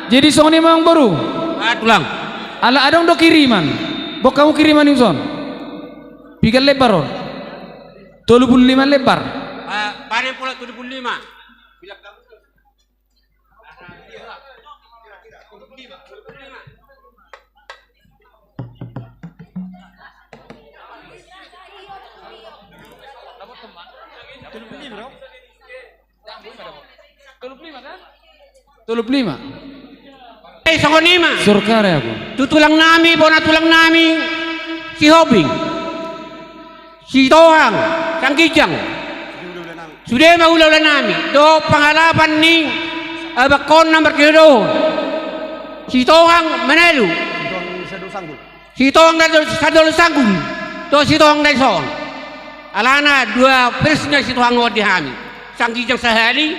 Jadi songon i ma amang boru. Ah, tulang. Ala adong do kiriman. Boan hamu kiriman i son. Piga lembar on? Tolu pulu lima lembar. Ah, panen pola tolu pulu lima. Tolu pulu lima. Eh, songon i ma. Surkare aku. Tu tulang nami, bona tulang nami, Sihombing, Sitohang, Sangginjang. Sude ma hula-hula nami dohot pangalapan ni abangkon na martinodohon. Sitohang Manalu. Sitohang na do-, sadol sanggul, dohot Sitohang na dison. Alana dua pers na Sitohang on di hami. Sangginjang sahali,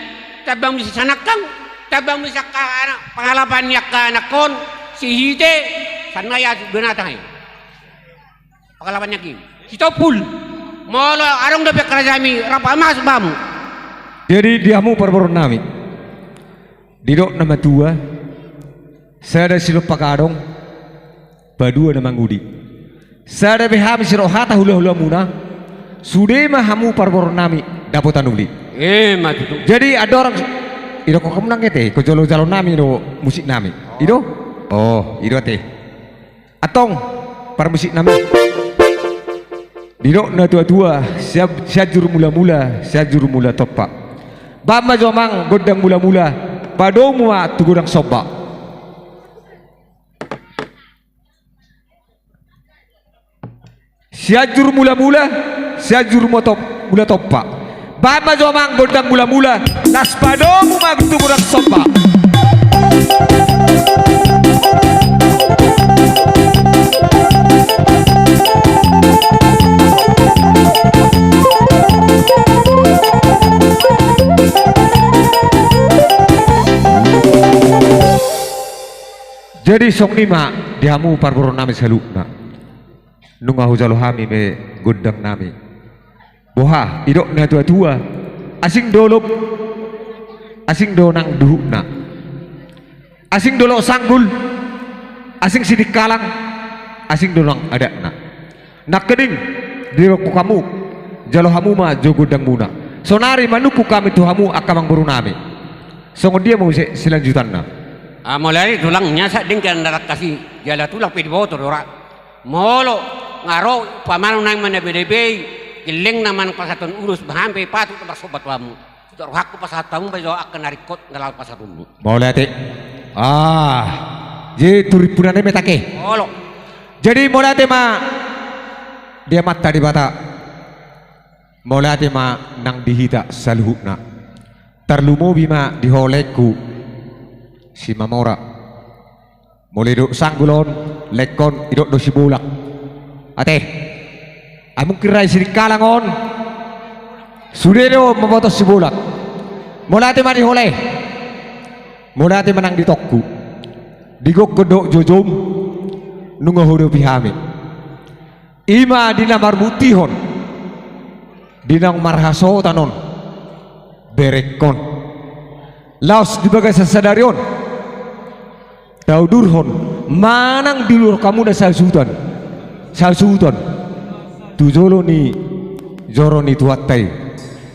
tambang muse sanangkang, tambang muse angka anak, pangalapan ni angka anakkon, Sihite, sannari asu binatang i. Pangalapan ni angka i. Sitompul. Molo adong dope angka raja nami, rap ma hamu. Jadi di hamu parboru nami. Didok na matua, sada silompa gadong, padua na mangudi. Sada pe hami sidok hata hula-hula muna, sude ma hamu parboru nami dapotan uli. Eh, ma tutu. Jadi andorang, idokkon hamu nang ate, ho jalo-jalo nami do musik nami. I do? Oh, i do ate. Antong, parmusik nami. Didok na tua-tua, Sian-, Sianjur Mula-mula, Sianjur Mula Tompa. Baen ma jo amang gondang mula-mula, padomu ma tu godang somba. Sianjur Mula-mula, Sianjur Mula Tom-, Mula Tompa. Baen ma jo amang gondang mula-mula, laos padomu ma tu godang somba. Jadi songon i ma di hamu parboru nami saluhutna. Nunga hujalo hami be gondang nami. Boha, idok na tua-tua, asing do olop, asing do nang duhutna. Asing do loas sanggul, asing sitingkalang, asing do nang adatna. Nangkining, didok hamu, jalo hamu ma jo gondangmuna. Sonari manungkun hami tu hamu angka amangboru nami. Songon dia ma muse silanjutanna. Ah, molo i tulang, asa dengke na rangkas i, jala tulang pe diboto do ra. Molo nga ro umpamana naeng manang bere-bere i, gellengna manang pasahathon ulos, bahen pe patut do marsomba tu hamu. Sude rohangku pasahat hamu ma jo angka na ringkot na laho pasahatonmu. Mauliate. Ah, jadi tu rimpunan i ma i ate. Molo. Jadi mauliate ma di Amanta Debata. Mauliate ma nang di hita saluhutna. Tarlumobi ma di ho laengku Simamora. Molo idok sanggul on, laengkon idok do Sibolak. Ate. Ai mungkin ra i sitingkalang on, sude do mamboto Sibolak. Mauliate ma di ho lae. Mauliate ma nang di toangku. Di gokgon dohot jojom, nunga huadopi hami. Ima di na marbuktihon, di naung marhasohotan on, berengkon. Laos di bagasan sadari on, taudurhon, manang diulurhon hamu na sahasuhuton, sahasuhuton. Tu jolo ni joro ni Tuhanta i,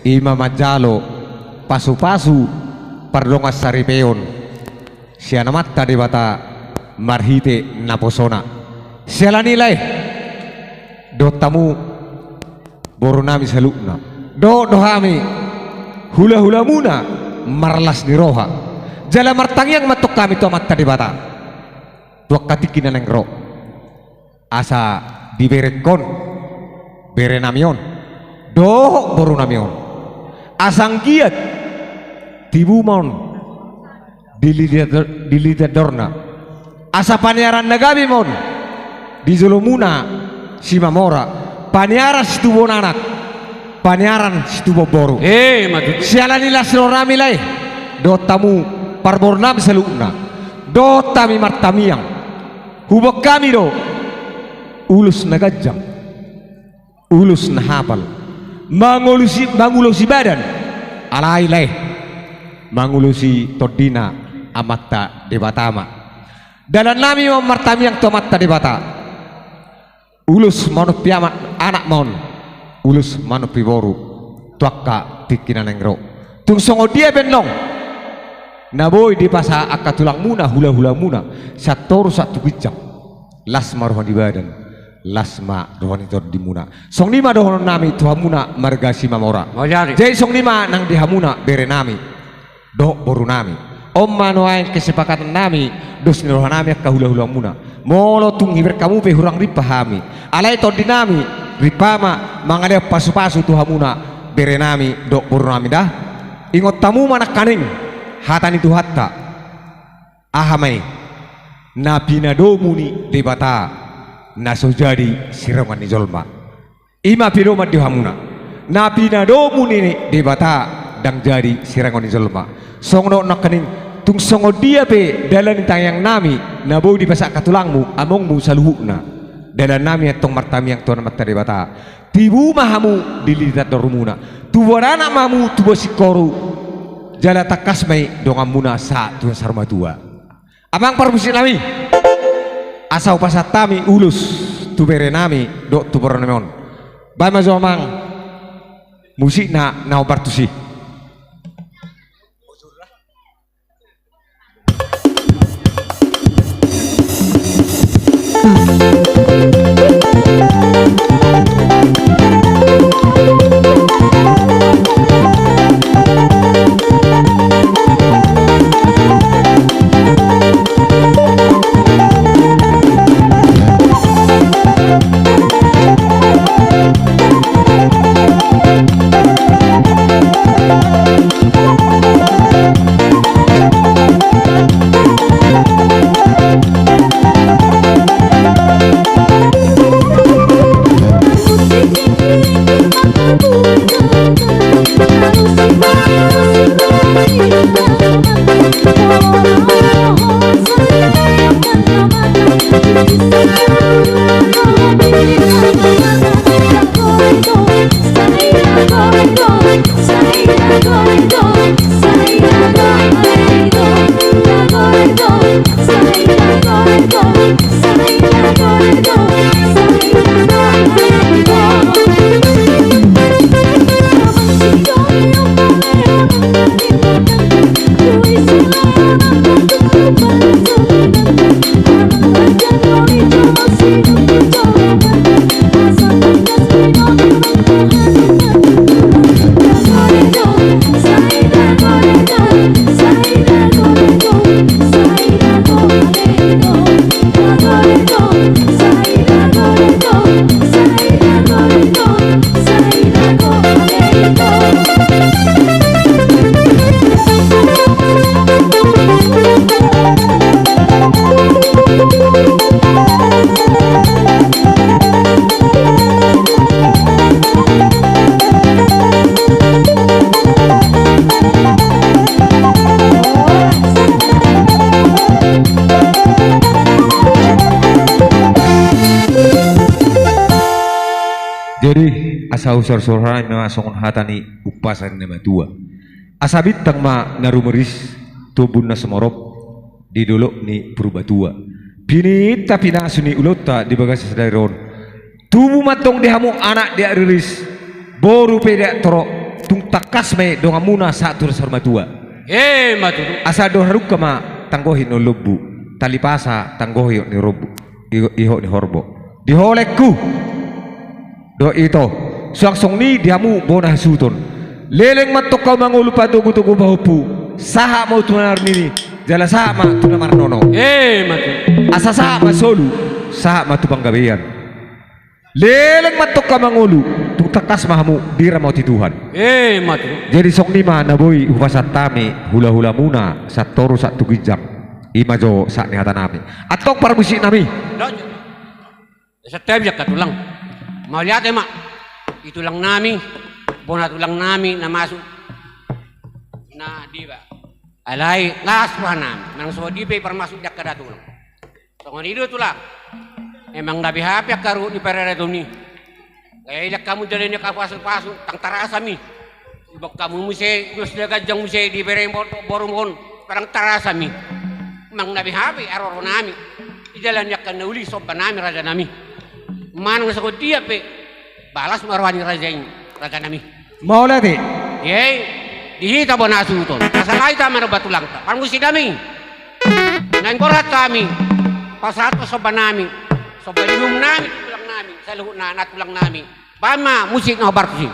ima manjalo pasu-pasu pardongan saripeon. Sian Amanta Debata marhite naposona. Siala ni i lae, dohot hamu boru nami saluhutna. Dohot do hami hulahulamuna marlas ni roha, jala martangiang ma antong hami tu Amanta Debata tu angka tingki na naeng ro, asa diberengkon berenami on dohot borunami on, asa anggiat tibu ma on di lili-, di lili andorna. Asa paniaran na gabe ma on di jolomuna Simamora, paniaran situbuan anak, paniaran situbuan boru. Eh, ima tutu. Siala ni las ni rohanami lae, dohot hamu parborunami saluhutna, dohot hami martangiang, huboan hami do ulos na ganjang, ulos na hapal, mangolusi, mangulosi badan, alai lae, mangulosi tondina Amanta Debata ma. Dalannami ma on martangiang tu Amanta Debata. Ulos manompi anak, anak ma on, ulos manompi boru tu angka tingki na naeng ro. Tung songon dia pe annon na boi dipasahat angka tulangmuna, hulahulamuna, sian toru sahat tu ginjang, las ma roha ni badan, las ma roha ni tondimuna. Songon i ma dohononnami tu hamuna marga Simamora. Mauliate. Jadi songon i ma nang di hamuna berenami dohot borunami. On ma nuaeng kesepakatannami, dos ni rohanami angka hulahulamuna. Molo tung hibereng hamu pe hurang rimpa hami, alai tondinami rimpa ma mangalehon pasupasu tu hamuna berenami dohot borunami da. Ingot hamu ma nangkaning hata ni Tuhanta. Aha ma i? Na pinadomu ni Debata na so jadi sirongan ni jolma. I ma pedoman di hamuna. Na pinadomu ni Debata ndang jadi sirongan ni jolma. Songon on nangkaning, tung songon dia pe dalan ni tangiangnami na boi dipasahat angka tulangmu, amongmu saluhutna, dalannami antong martangiang tu Amanta Debata. Tibu ma hamu di lili andormuna, tubuan anak ma hamu, tubuan singkoru, jala tangkas ma i donganmuna sahat tu na saur matua. Amang parmusiknami, asa hupasahat hami ulos tu berenami dohot tu borunami on. Baen ma jo amang musikna na hombar tusi. Jadi, asa husorsorhon ma songon hata ni umpasa ni na matua. Asa bintang ma na rumiris tu ombun na sumorop di dolok ni Purbatua. Pinita pinasu ni ulaonta di bagasan sadari on. Tubu ma antong di hamu anak di aek riris, boru pe di aek torop, tung tangkas ma i donganmuna sahat tu na saur matua. Eh, ima tutu. Asa andor hadungka ma tanggohi ni lombu, tali pasa tanggohi ni rombu, i-, ihot ni horbo. Di holengku dohot ito, Suang songon i di hamu bona hasuhuton. Leleng ma antong hamu mangolu patogu-togu pahompu, sahat ma tu na marnini, jala sahat ma tu na marnono. Emma tutu. Asa sahat ma solu, sahat ma tu panggabean. Leleng ma antong hamu mangolu, tung tangkas ma hamu diramoti Tuhan. Emma tutu. Jadi songon i ma na boi hupasahat hami hula-hulamuna, sahat toru sahat tu ginjang. I ma jo sahat ni hatanami. Antong parmusik nami. Santabi angka tulang. Mauliate ma di tulang nami, bona tulang nami na masuk. Na diba. Alai las roha nami, manang songon dia pe parmasuk di angka da tulang. Songon i do tulang. Emang gabe hape angka ruhut ni paradaton i. Gaya ilang hamu jala ni angka pasu-pasu, ndang tarasa mi. Ibak hamu muse, ulos na ganjang muse di bere boru on, ndang tarasa mi. Emang gabe hape haroro nami. Di jala ni angka na uli somba nami raja nami. Manang songon dia pe balas ma roha ni raja i raja nami. Mauliate. Iai, di hita bona hasuhuton. Asa lae ta manomba tulangta. Parmusik nami. Naeng horas hami. Pasahat somba nami. Somba ni uhum nami, tulang nami. Saluhutna na tulang nami. Baen ma musik na hombar tusi.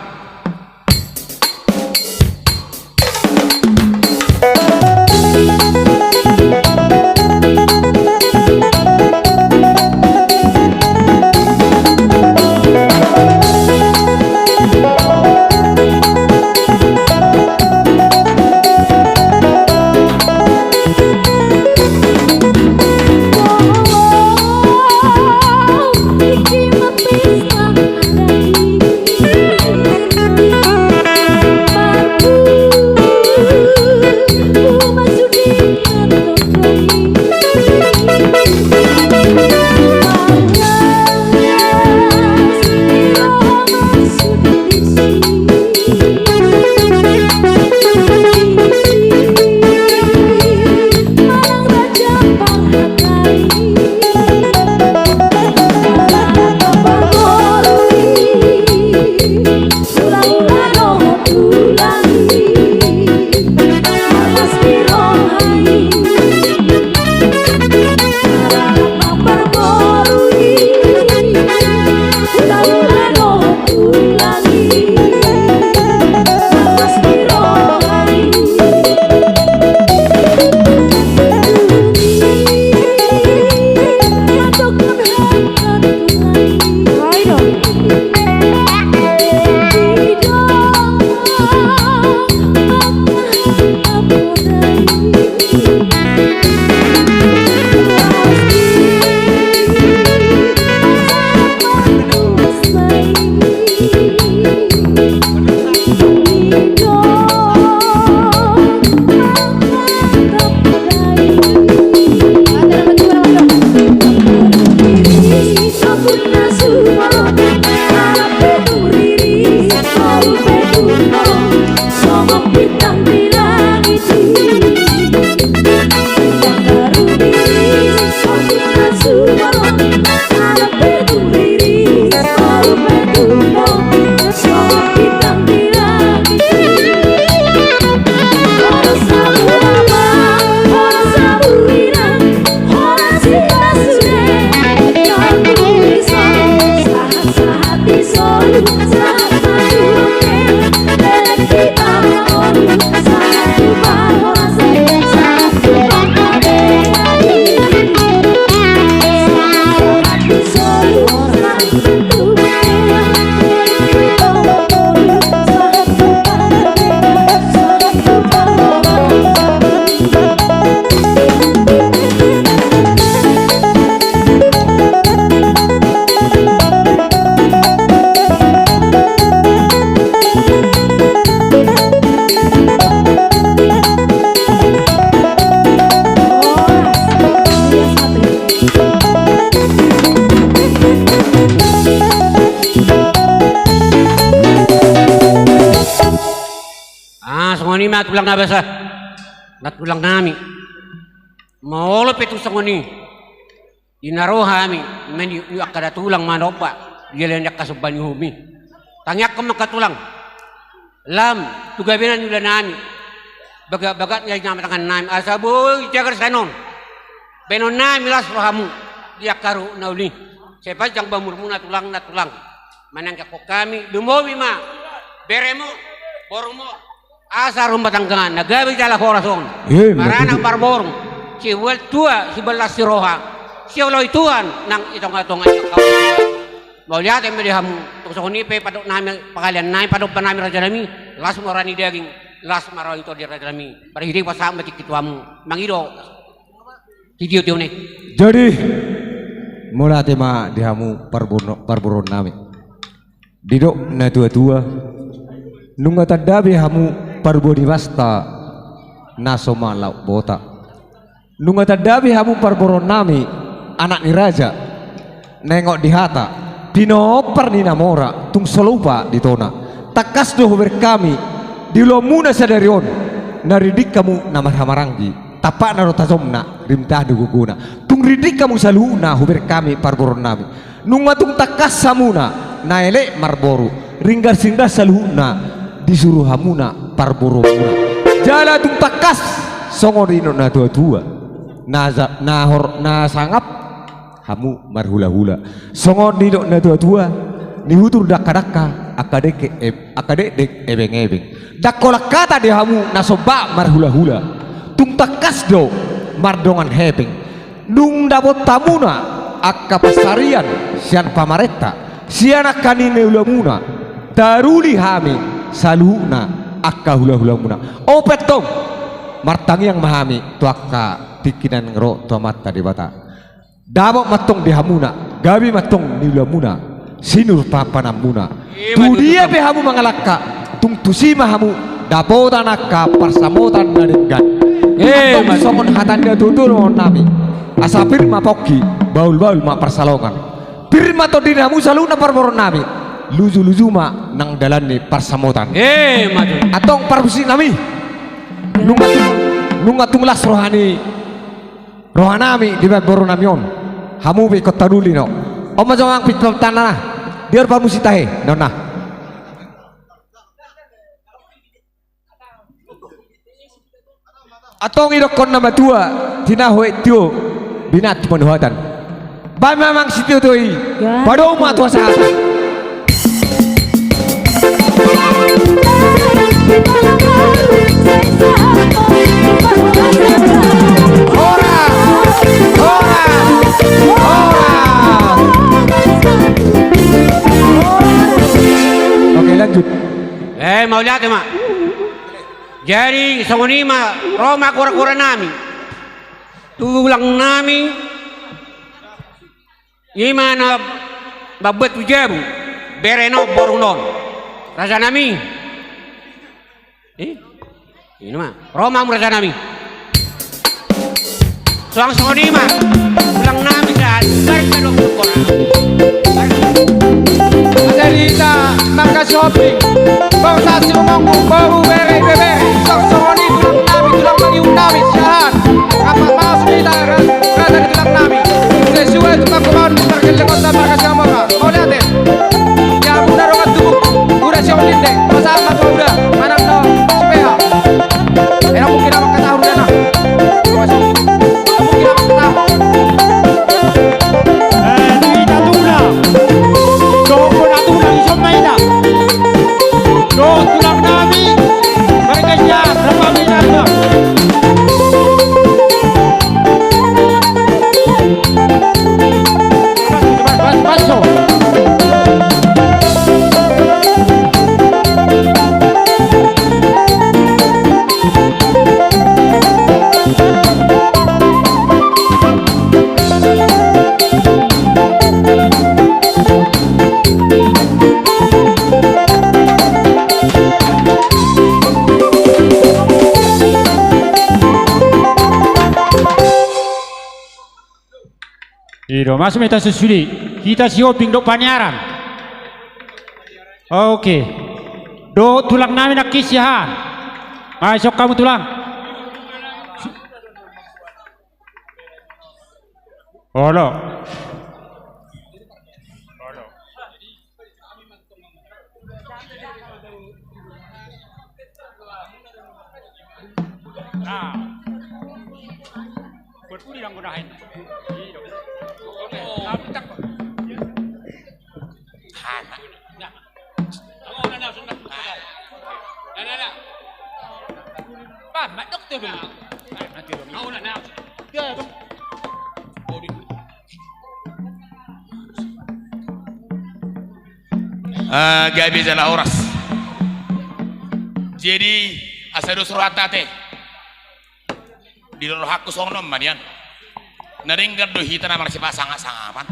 Ah, songon i ma tulang na basa. Na tulang nami. Molo pe tung songon i. Di na ro hami, mani, i angka da tulang manomba, di jala ni angka somba ni uhum i. Tangiangkon ma angka tulang. Lam, tu gabe na niula nami. Bagak-bagak ni na tangan nami. Asa boi jagar sanon. Baenon nami las rohamu. Di angka ruhut na uli. Sai panjang ba umurmuna tulang na tulang. Manangkok hami, lumobi ma beremu, borumu. Asa rumah tangga na gabe jala horas on. Maranak marboru, sibual tua, sibual las ni roha, sioloi Tuhan nang i tonga-tonga ni angka. Mauliate ma di hamu. Tung songon i pe padokkon nami, pangalian nami, padopan nami raja nami, las ma roha ni daging, las ma roha ni tondi raja nami. Marhite pasahat ma tingki tu hamu. Mangido. Jadi, mauliate ma di hamu parboru-, parboruon nami. Didok na tua-tua, nunga tanda be hamu parbue ni basta na so malaop bota. Nunga tanda be hamu parboruon nami, anak ni raja. Nengot di hata, pinompar ni na mora, tung so lupa di tona. Tangkas do hubereng hami, di ulaonmuna sadari on, na rinding hamu na marhahamaranggi, tampakna do tajomna, rim tahan do gogona. Tung rinding hamu saluhutna, hubereng hami parboruon nami. Nunga tung tangkas hamuna, na elek marboru, ringgas-ringgas saluhutna, disuru hamuna parboruonmuna. Jala tung tangkas, songon didok na tua-tua. Na ja-, na hor-, na sangap, hamu marhula-hula. Songon didok na tua-tua, nihutur dangka-dangka, angka dengke eb-, angka dekdek ebeng-ebeng. Ndang holan hata di hamu na somba marhula-hula. Tung tangkas do mardongan hepeng. Nunga dapot hamuna angka pansarian sian pamarenta, sian angka niluluamuna, taruli hami saluhutna angka hula-hulamuna. Ope tong, martangiang ma hami tu angka tingki na naeng ro tu Amanta Debata. Dapot ma tong di hamuna, gabe ma tong niluluamuna, sinur pahanpananmuna. Ima tutu. Tudia pe hamu mangalangka, tung tusi ma hamu dapotan angka parsamotan na denggan. Ima tutu. Antong songon hata ni natuatua dohonon nami, asa pir ma pongki, bahul-bahul ma pansalongan. Pir ma tondi ni hamu saluhutna parboruon nami, luju-luju ma nang dalan ni parsamotan. Ima tutu. Antong parmusik nami, nunga tung, nunga tung las roha ni roha nami dibahen boru nami on. Hamu pe ingkon taruli no. On ma jo amang pinta-pinta na. Dia rupa musik tahe. Nona. Antong idokkon na matua, tinahu et tio, binat tu panuhatan. Bahen ma amang sitio-tio i. Padomu ma tu hasahatan. Horas! Horas! Horas! Oke, lanjut. Eh, mauliate ma. Jadi, songon i ma, ro ma gora-gora nami. Tulang nami. I ma na mambuat tu jabu, bere on, boru on. Raja nami. Eh? I ma. Ro ma hamu raja nami. Suang songon i ma. Tulang nami dan barca do tu kora. Jadi hita mangkasi hoping. Bangsa si umongku, boru, bere, bebere. Suang songon i tulang nami, tulang mangihut nami, siahaan. Apa maksud kita, kan? Kata di tulang nami. Sesuai tu pangkomaon, pargellengonta, marga Samora. Mauliate. Ya, muna dongan tubu. Uda siap linde. Masa apa tuh uda? Mana no? Supaya. Enak mungkin apa kata uda nah. Mungkin apa kata? Eh, di Natuna. Dohot Natuna, di Somalia. Dohot tulang nami. Mereka siap, berapa miliar, Bang? I do, masuk ma hita sude. Hita si hoping dohot paniaran. Oke. Dohot tulang nami nangkin siahaan. Masuk hamu tulang. Olo. Olo. Ah. Buat pudi lang gunain. Iya. Oke, tapi tak. Hana. Ah, gabe jala horas. Jadi, asa dos rohanta ate. Di rohangku songon on ma nian. Na denggan do hita na marsipasangap-sangapan.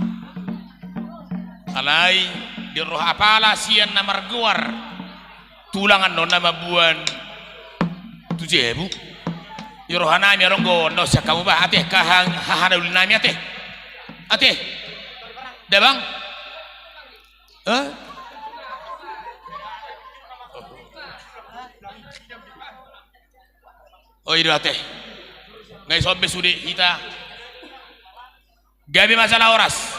Alai di roha apala sian na margoar tulang annon na mamboan tu jabu. Di rohanami adong do na sian hamu bah ate, hahang hahana uli nami ate. Ate. Damang. Eh? Oh, i do ate. Nga i sombe sude hita. Gabe ma jala horas.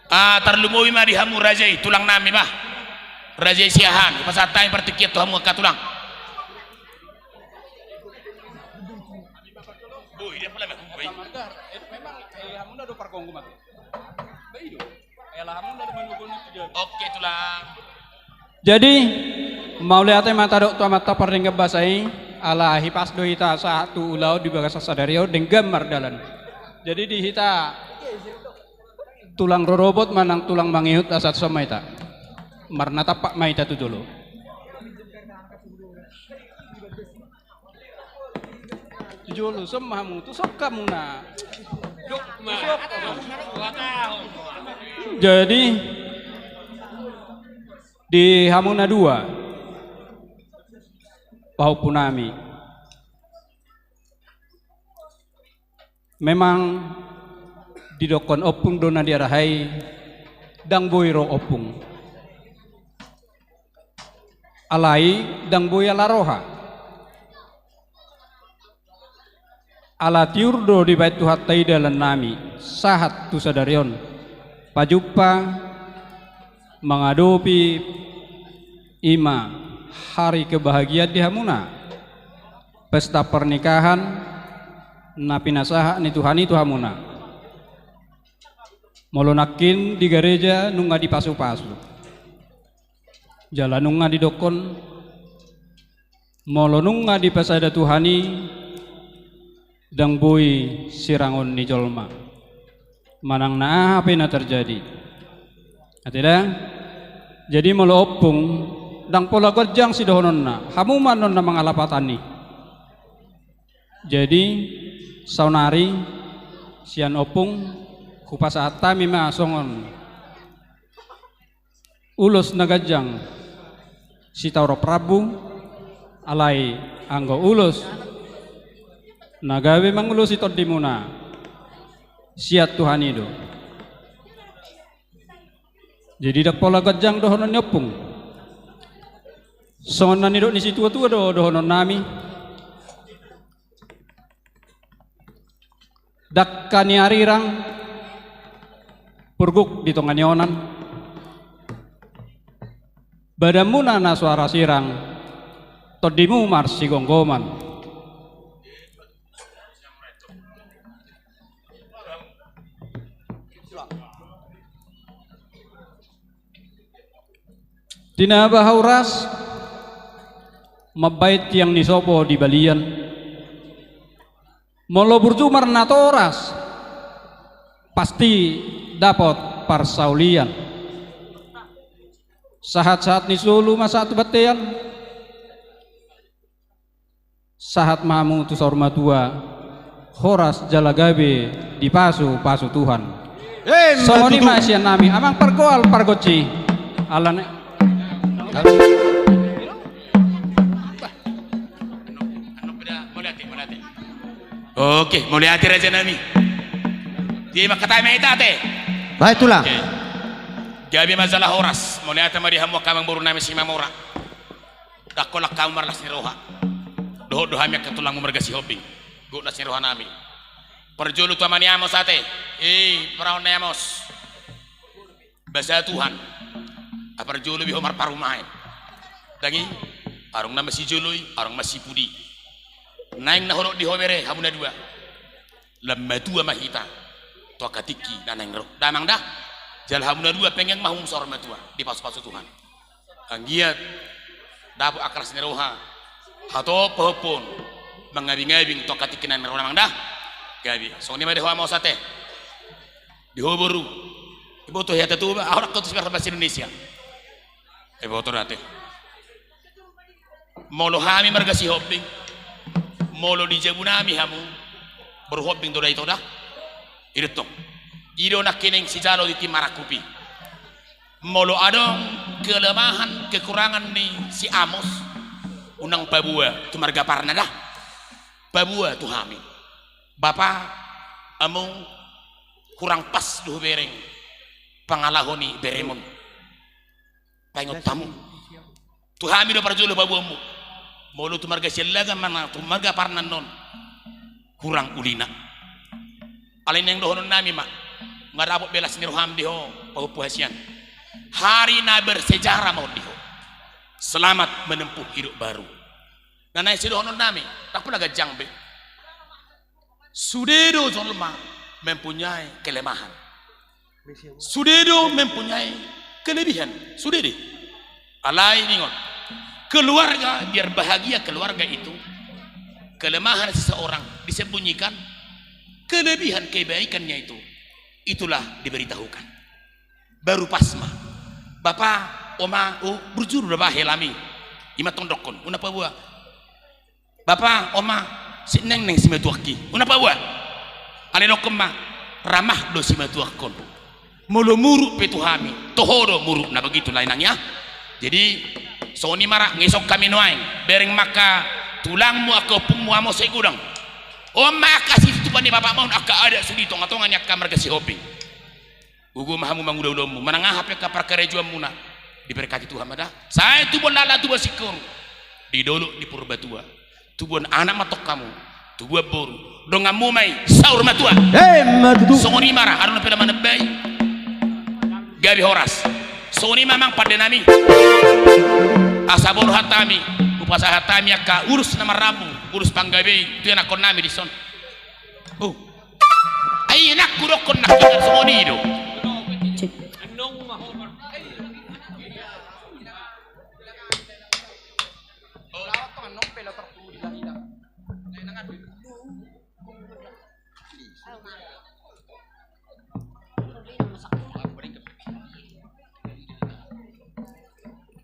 Ah, tarlumobi ma di hamu raja i, tulang nami bah. Raja i Siahaan, pasahat hami partingkian tu hamu angka tulang. Boi, dia pala bah. Boi. Memang, eh, hamu na do pargonggu ma. Boi do. Oke, tulang. Jadi, mauliate ma tadok tu Amanta Pardenggan Basa i, ala hipas do hita sahat tu ulaon di bagasan sadari on denggan mardalan. Jadi di hita tulang rorobot manang tulang mangihut asa tu son ma hita. Marnatampak ma hita tu jolo. Jolo, son ma hamu, tu son hamuna. Jadi, di hamu na dua, pahompu nami. Memang didokkon ompung do na diarahai, ndang boi ro ompung. Alai ndang boi ala roha. Ala tiur do dibaen Tuhanta i dalan nami sahat tu sadari on. Pajumpa mangadopi ima hari kebahagiaan di hamuna. Pesta pernikahan na pinasahat ni Tuhan i tu hamuna. Molo nangkin di gareja nunga dipasu-pasu. Jala nunga didokkon, molo nunga dipasada Tuhan i, ndang boi sirangon ni jolma. Manang na aha pe na tarjadi. Ate da? Jadi molo ompung, ndang pola ganjang sidohononna, hamu ma annon na mangalapatan i. Jadi, saonari, sian ompung, hupasahat hami ma songon ulos na ganjang sitaurop rambu, alai anggo ulos na gabe mangulosi tondimuna sian Tuhan i do. Jadi ndang pola ganjang dohonon ni ompung. Songon na nidok ni situa-tua do dohonon nami. Dangka ni arirang, purguk di tonga ni onan. Badanmuna na so arga sirang, tondimu marsigomgoman. Tinaba hau ras, mambahen tiang ni sopo di balian. Molo burju marnatoras, pasti dapot parsaulian. Sahat-sahat ni solu ma sahat tu bontean. Sahat ma hamu tu saur matua, horas jala gabe dipasu-pasu Tuhan. Songon i ma sian nami, amang pargoal pargonsi. Alana. Oke, mauliate raja nami. Dia makatai ma hita ate. Baik tulang. Oke. Gabe ma jala horas, mauliate ma di hamu angka amang boru nami Simamora. Ndang holan hamu marlas ni roha. Dohot do hami angka tulangmu marga Sihombing. Gok las ni roha nami. Parjolo tu ama ni Amos ate. Eh, paraon ni Amos. Basa Tuhan. Aparjolo be ho marparumaen. Ndang i, adong na masijoloi, adong masipudi. Naeng na hudok di ho bere, hamu na dua. Lam matua ma hita tu angka tingki na naeng ro. Damang da. Jala hamu na dua penggeng ma hamu saur matua. Dipasu-pasu Tuhan. Anggiat Dapot angka las ni roha. Hatop pahompu on. Mangabingabing tu angka tingki na ni roha na amang da. Gabe. Songon i ma di ho ama on ate. Di ho boru. Iboto hea tatu ba. Aho dakka tu sibar bahasa Indonesia. Iboto da ate. Molo hami marga Sihombing. Molo di jabu nami hamu. Boru Hombing do da ito da. I do tong. I do nangkining sijalo di tim marangkup i. Molo adong kelemahan kekurangan ni si Amos, unang paboa tu marga Parna da. Paboa tu hami. Bapa, among, kurang pas do hubereng pangalaho ni beremon. Paingot hamu. Tu hami do parjolo paboaonmu. Molo tu marga Siallagan manang tu marga Parna annon. Kurang ulina. Alai naeng dohonon nami ma. Nga dapot be las ni roham di ho, pahompu hasian. Hari na bersejarah ma on di ho. Selamat menempuh hidup baru. Na naeng sidohonon nami, ndang pola ganjang be. Sude do jolma mempunyai kelemahan. Sude do mempunyai kelebihan. Sude de. Alai ningon. Keluarga, biar bahagia keluarga itu, kelemahan seseorang disembunyikan, kelebihan kebaikannya itu, itulah diberitahukan. Baru pas ma. Bapa, oma, o, burju do da ba helami. I ma tong dokkon. Unang paboa. Bapa, oma, sinengneng simatuangki. Unang paboa. Alai dokkon ma, ramah do simatuangkon. Molo muruk pe tu hami, toho do muruk na begitu lae nang ya. Jadi, songon i ma ra, ngesok hami nuaeng. Bereng ma angka tulangmu, angka ompungmu, Amos Sigodang. On ma angka situtupan ni bapakmu on, angka adat sude di tongatonga ni angka marga Sihombing. Gogo ma hamu mangula ulaonmu, manang aha pe angka parkarejoanmuna, diberkati Tuhan ma da. Sai tubuan laklak tubuan singkoru, di dolok ni Purbatua. Tubuan anak ma tong hamu, tubuan boru. Donganmu ma i, saur matua. Emma tutu. Songon i ma ra, adong na pe na manembai. Gabe horas. Songon i ma amang pande nami. Asa boru hata nami, hupasahat hami angka ulos na marrambu, ulos panggabe i tu ianakkon nami dison. Oh. Ai enak kudokkon nangkiningan songon i do. Cek.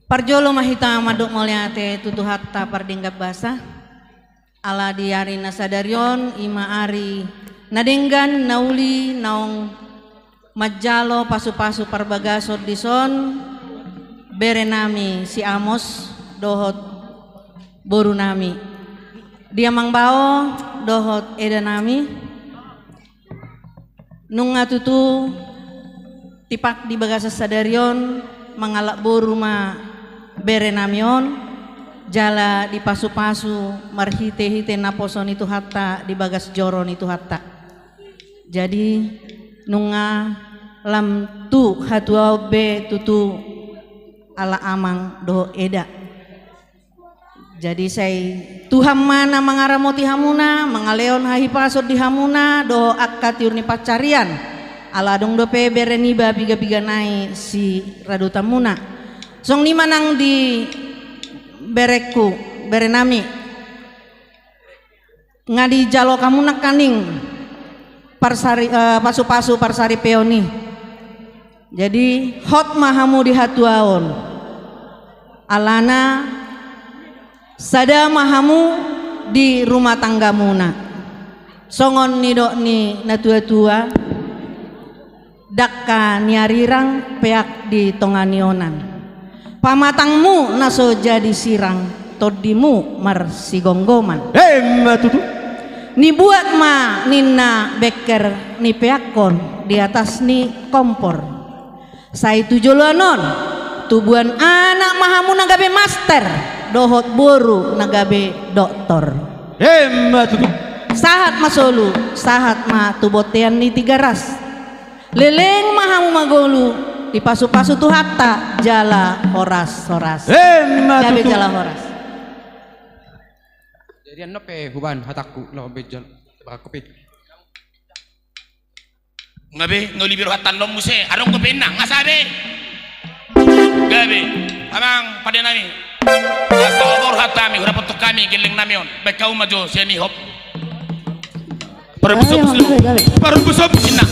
Parjolo ma hita mandok mauliate tu Tuhanta pardenggan basa. Ala di ari na sadari on, i ma ari na denggan, na uli, naung manjalo pasupasu parbagason dison, bere nami si Amos dohot boru nami. Di amang bao dohot eda nami. Nunga tutu tipak di bagasan sadari on mangalap boru ma bere nami on, jala dipasupasu marhitehite naposo ni Tuhanta di bagas joro ni Tuhanta. Jadi nunga lam tu hatuaon be tutu ala amang dohot eda. Jadi sai Tuhan ma na mangaramoti hamuna, mangalehon hahipason di hamuna dohot angka tiur ni pansarian. Ala adong dope bere niba pigapiga nai siradotanmuna. Songon i ma nang di berengku, bere nami. Nga dijalo hamu nangkaning parsari, eh, pasupasu parsaripeon i. Jadi hot ma hamu di hatuaon. Alana sada ma hamu di rumah tanggamuna. Songon nidok ni natuatua, dangka ni arirang peak di tonga ni onan. Pamatangmu na so jadi sirang, tondimu marsigomgoman. Emma tutu. Nibuat ma ninna bengkel ni peakkon di atas ni kompor. Sai tu joloan on, tubuan anak ma hamu na gabe master, dohot boru na gabe doktor. Emma tutu. Sahat ma solu, sahat ma tu bontean ni Tigaras. Leleng ma hamu mangolu, dipasupasu Tuhanta jala horas-horas. Emma tutu. Gabe jala horas. Jadi annon pe hubaen hatangku, laho bejon. Bakku pe. Nga be, nga uli be rohanta annon muse, adong dope inna, nga sae be. Gabe, amang pande nami. Asa borhat hami, hurapot hami gelleng nami on. Baen hamu ma jo sian i hop. Parompu sompus do. Parompu sompus inna.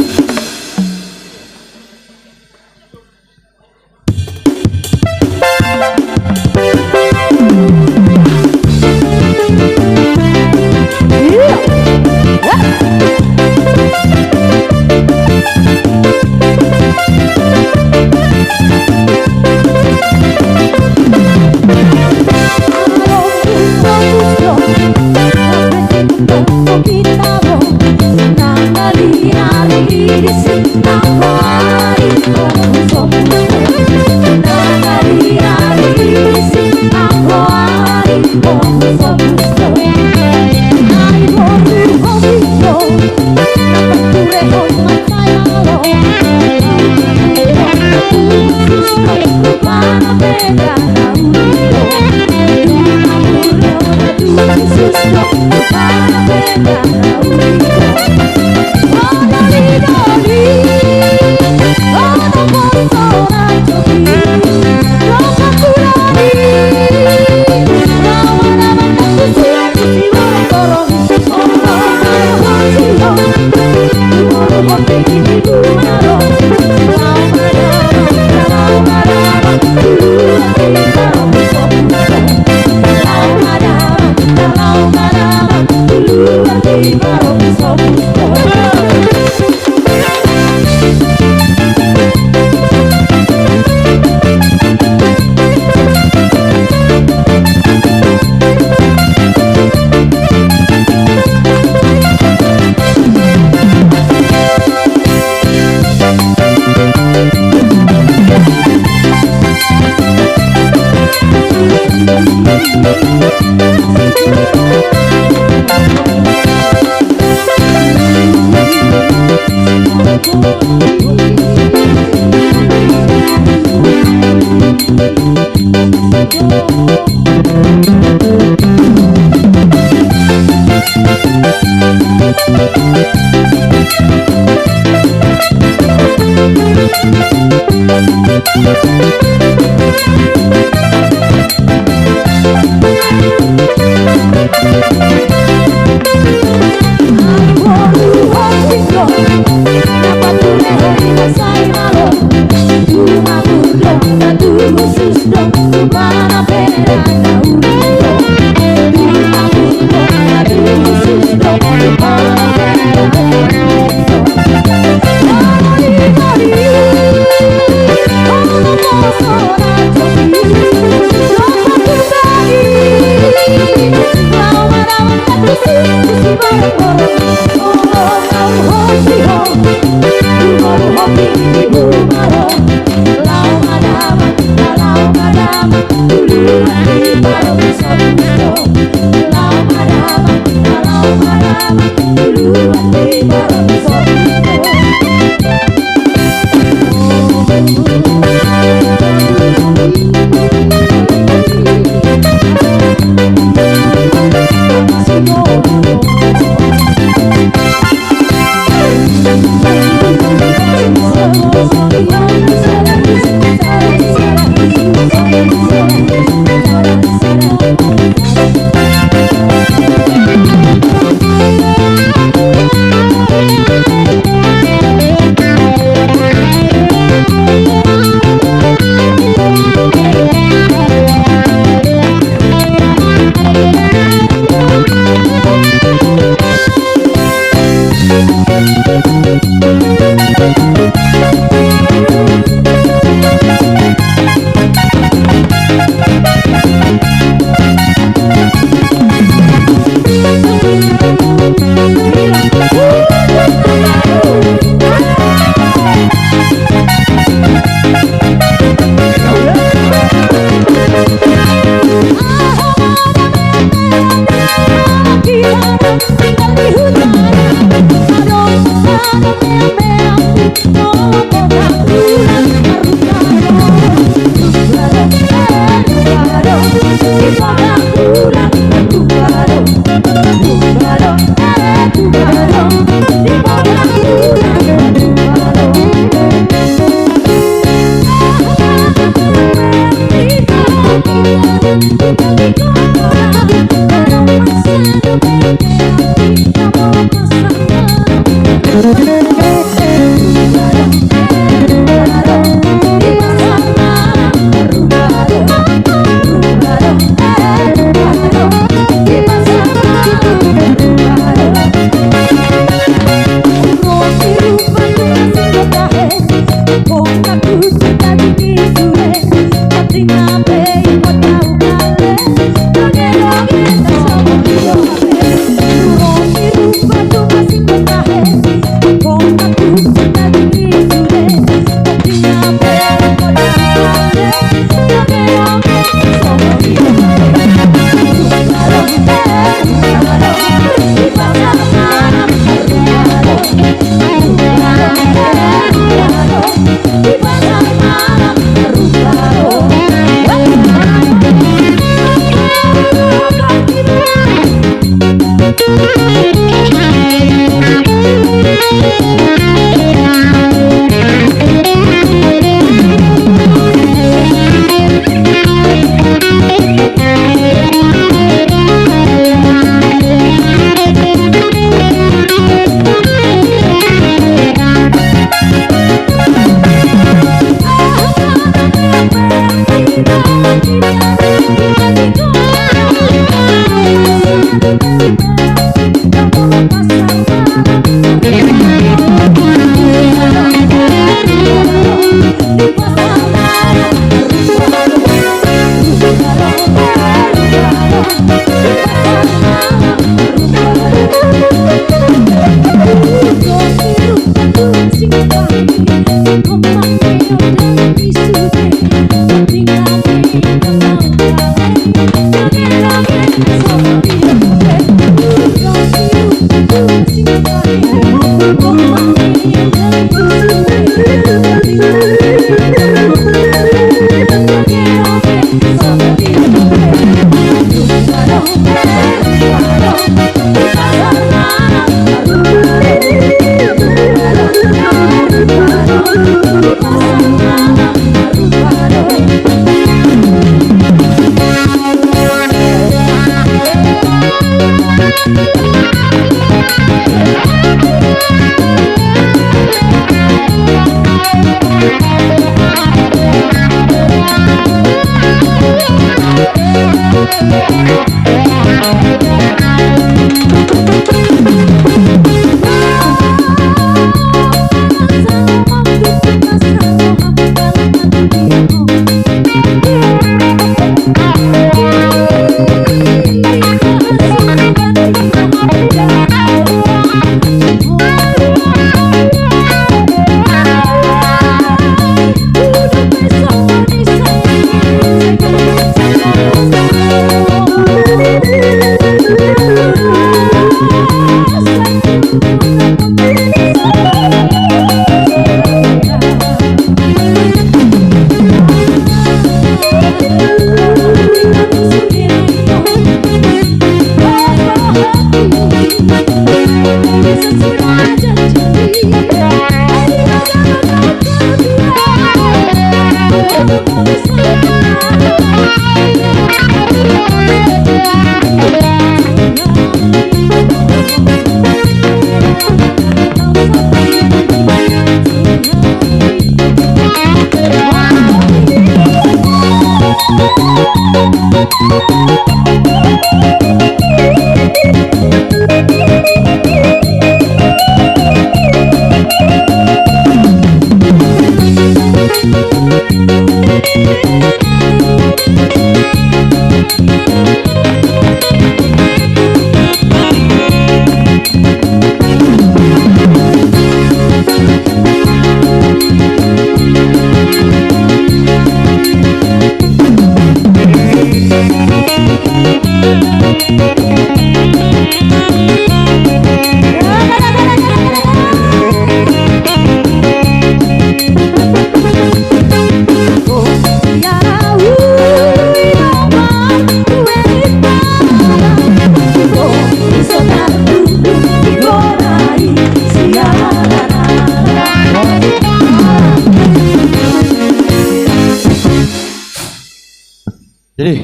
Jadi,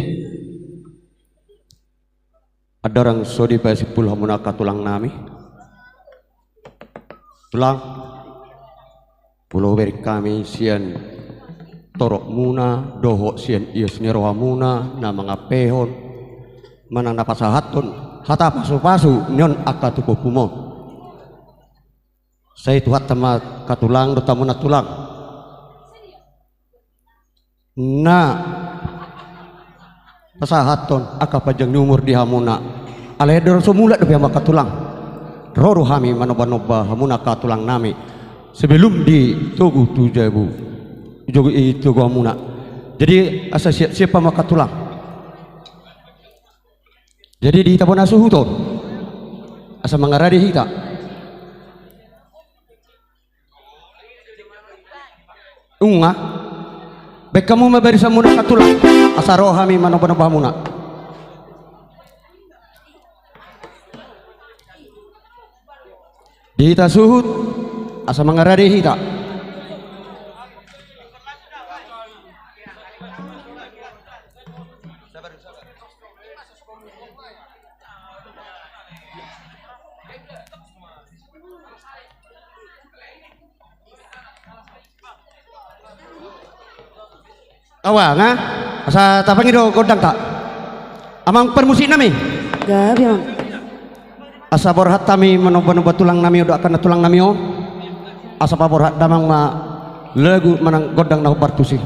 andorang so dipasimpul hamuna angka tulang nami, Tulang, molo hubereng hami sian torop muna dohot sian ias ni roha muna na mangampehon manang na pasahathon hata pasupasu nion angka tumpompu on, sai Tuhanta ma angka tulang dohot hamuna tulang na pasahathon angka panjang ni umur di hamuna. Alai andorang so mulak dope hamu angka tulang, ro do hami manombanomba hamuna angka tulang nami sebelum ditogu tu jabu, ditogu, ditogu hamuna. Jadi asa siapsiap hamu angka tulang. Jadi di hita bona suhut on asa mangarade hita. Nunga. Baen hamu ma barisan muna angka tulang asa ro hami manombanomba hamuna. Di hita suhut asa mangarade hita. Awa nga asa tapangido gondangta. Amang parmusik nami. Gabe, Amang. Asa borhat hami manombanomba tulang nami on dohot angka na tulang nami on. Asa paborhat damang ma lagu manang gondang na hombar tusi.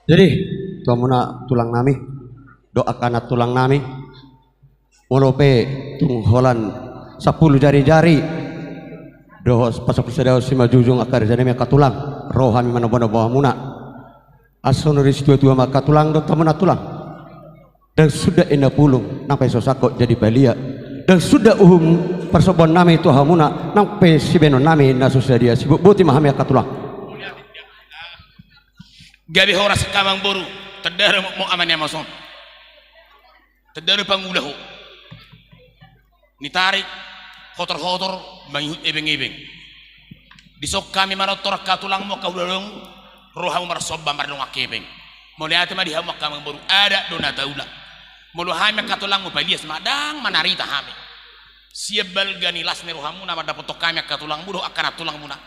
Jadi, tu hamuna tulang nami, dohot angka na tulang nami, molo pe tung holan sampulu jari-jari dohot pasampulu sada on simanjujung angka raja nami angka tulang, ro hami manomba-nomba hamuna. Asa songon na didok situa-tua ma angka tulang dohot hamuna tulang: Ndang suda inna pulung nang pe so sangkot jadi balia. Ndang suda uhum parsombaon nami tu hamuna nang pe sibahenon nami na so sadia. Sibotboti ma hami angka tulang. Gabe horas angka amangboru. Tanda do mokmok ama ni amos on. Tanda do pangula ho. Nitarik hotor-hotor mangihut ebeng-ebeng. Dison hami manortor angka tulangmu angka hulahulamu, ro hamu marsomba mardongan hepeng. Mauliate ma di hamu angka amangboru, adat do na taula. Molo hami angka tulangmu palias ma, ndang manarita hami. Sian balga ni las ni rohamuna mandapothon hami angka tulangmu dohot angka nantulangmuna.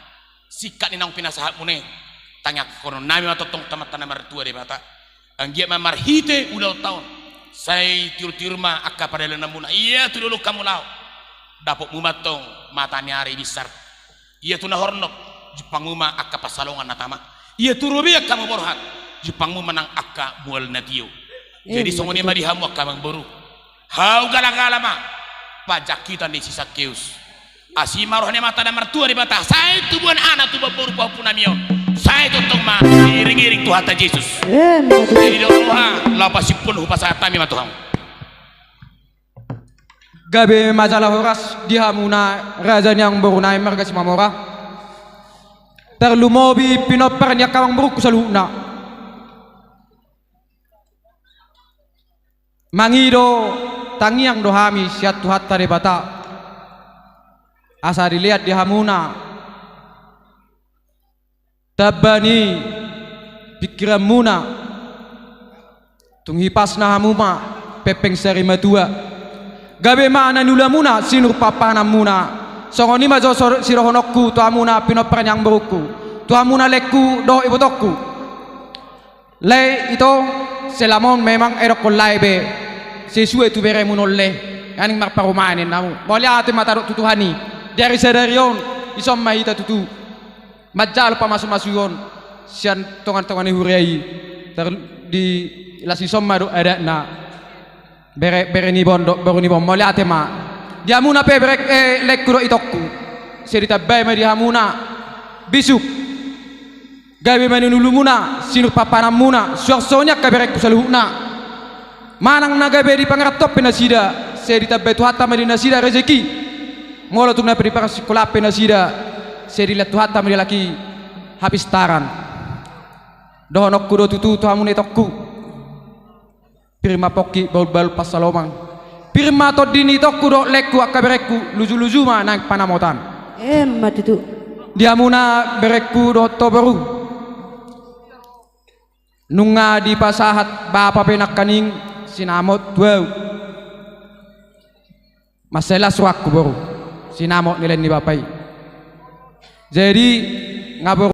Singkat ni naung pinasahatmuna i, tangiangkonon nami ma tongtong tu Amanta na martua Debata. Anggiat ma marhite ulaonta on, sai tiur-tiur ma angka pardalananmuna. Ia tu dolok hamu laho, dapotmu ma antong mata ni ari binsar. Ia tu na hornop, jumpangmu ma angka pansalongan na tama. Ia tu robean hamu borhat, jumpangmu ma nang angka mual na tio. Jadi songon i ma di hamu angka amangboru. Hau gala-gala ma panjangkitan ni si Sakeus. Asi ma roha ni Amanta na martua Debata, sai tubuan anak, tubuan boru pahompu nami on. Sai tongtong ma diiring-iring Tuhanta Jesus. Emma tutu. Jadi didok roha, laho pasiphon hupasahat hami ma tu hamu. Gabe ma jala horas di hamuna raja ni amangboru nami marga Simamora. Tarlumobi pinompar ni angka amangborungku saluhutna. Mangido tangiang do hami sian Tuhanta Debata, asa dilean di hamuna tamba ni pingkiranmuna, tung hipasna hamu ma pengpeng sari matua. Gabe ma na niulamuna sinur pahanpahananmuna. Songon i ma jo so-, sidohononku tu hamuna pinompar ni amangborungku, tu hamuna laengku dohot ibotongku. Lae, ito, selama on memang edokkon lae be, sesuai tu beremuna on lae, naeng marparumaen ninna hamu. Mauliate ma tadok tu Tuhan i. Di ari sadari on, dison ma hita tutu manjalo pamasumasuon sian tongatonga ni huria i. Tar-, di las dison ma dohot adatna. Bere, bere ni bon dohot boru ni bon, mauliate ma. Di hamuna pe bere, eh, laengku dohot itongku, sai ditambai ma di hamuna bisuk. Gabe ma na niulamuna sinur pahanpahananmuna, suang songon i angka berengku saluhutna. Manang na gabe dipangarantoan pe nasida, sai ditambai Tuhanta ma di nasida rejeki. Molo tung na diparsikolaan pe nasida, sai dilean Tuhanta ma dilehon hapistaran. Dohononku do tutu tu hamuna itongku. Pir ma pongki, bahulbahul pansalongan. Pir ma tondi ni itongku dohot laengku angka berengku, lujuluju ma naeng panamotan. Emma tutu. Di hamuna berengku dohot ho boru, nunga dipasahat bapa pe nangkaning sinamot tu ahu. Mansai las rohangku boru, sinamot ni laen ni bapa i. Jadi, nga boru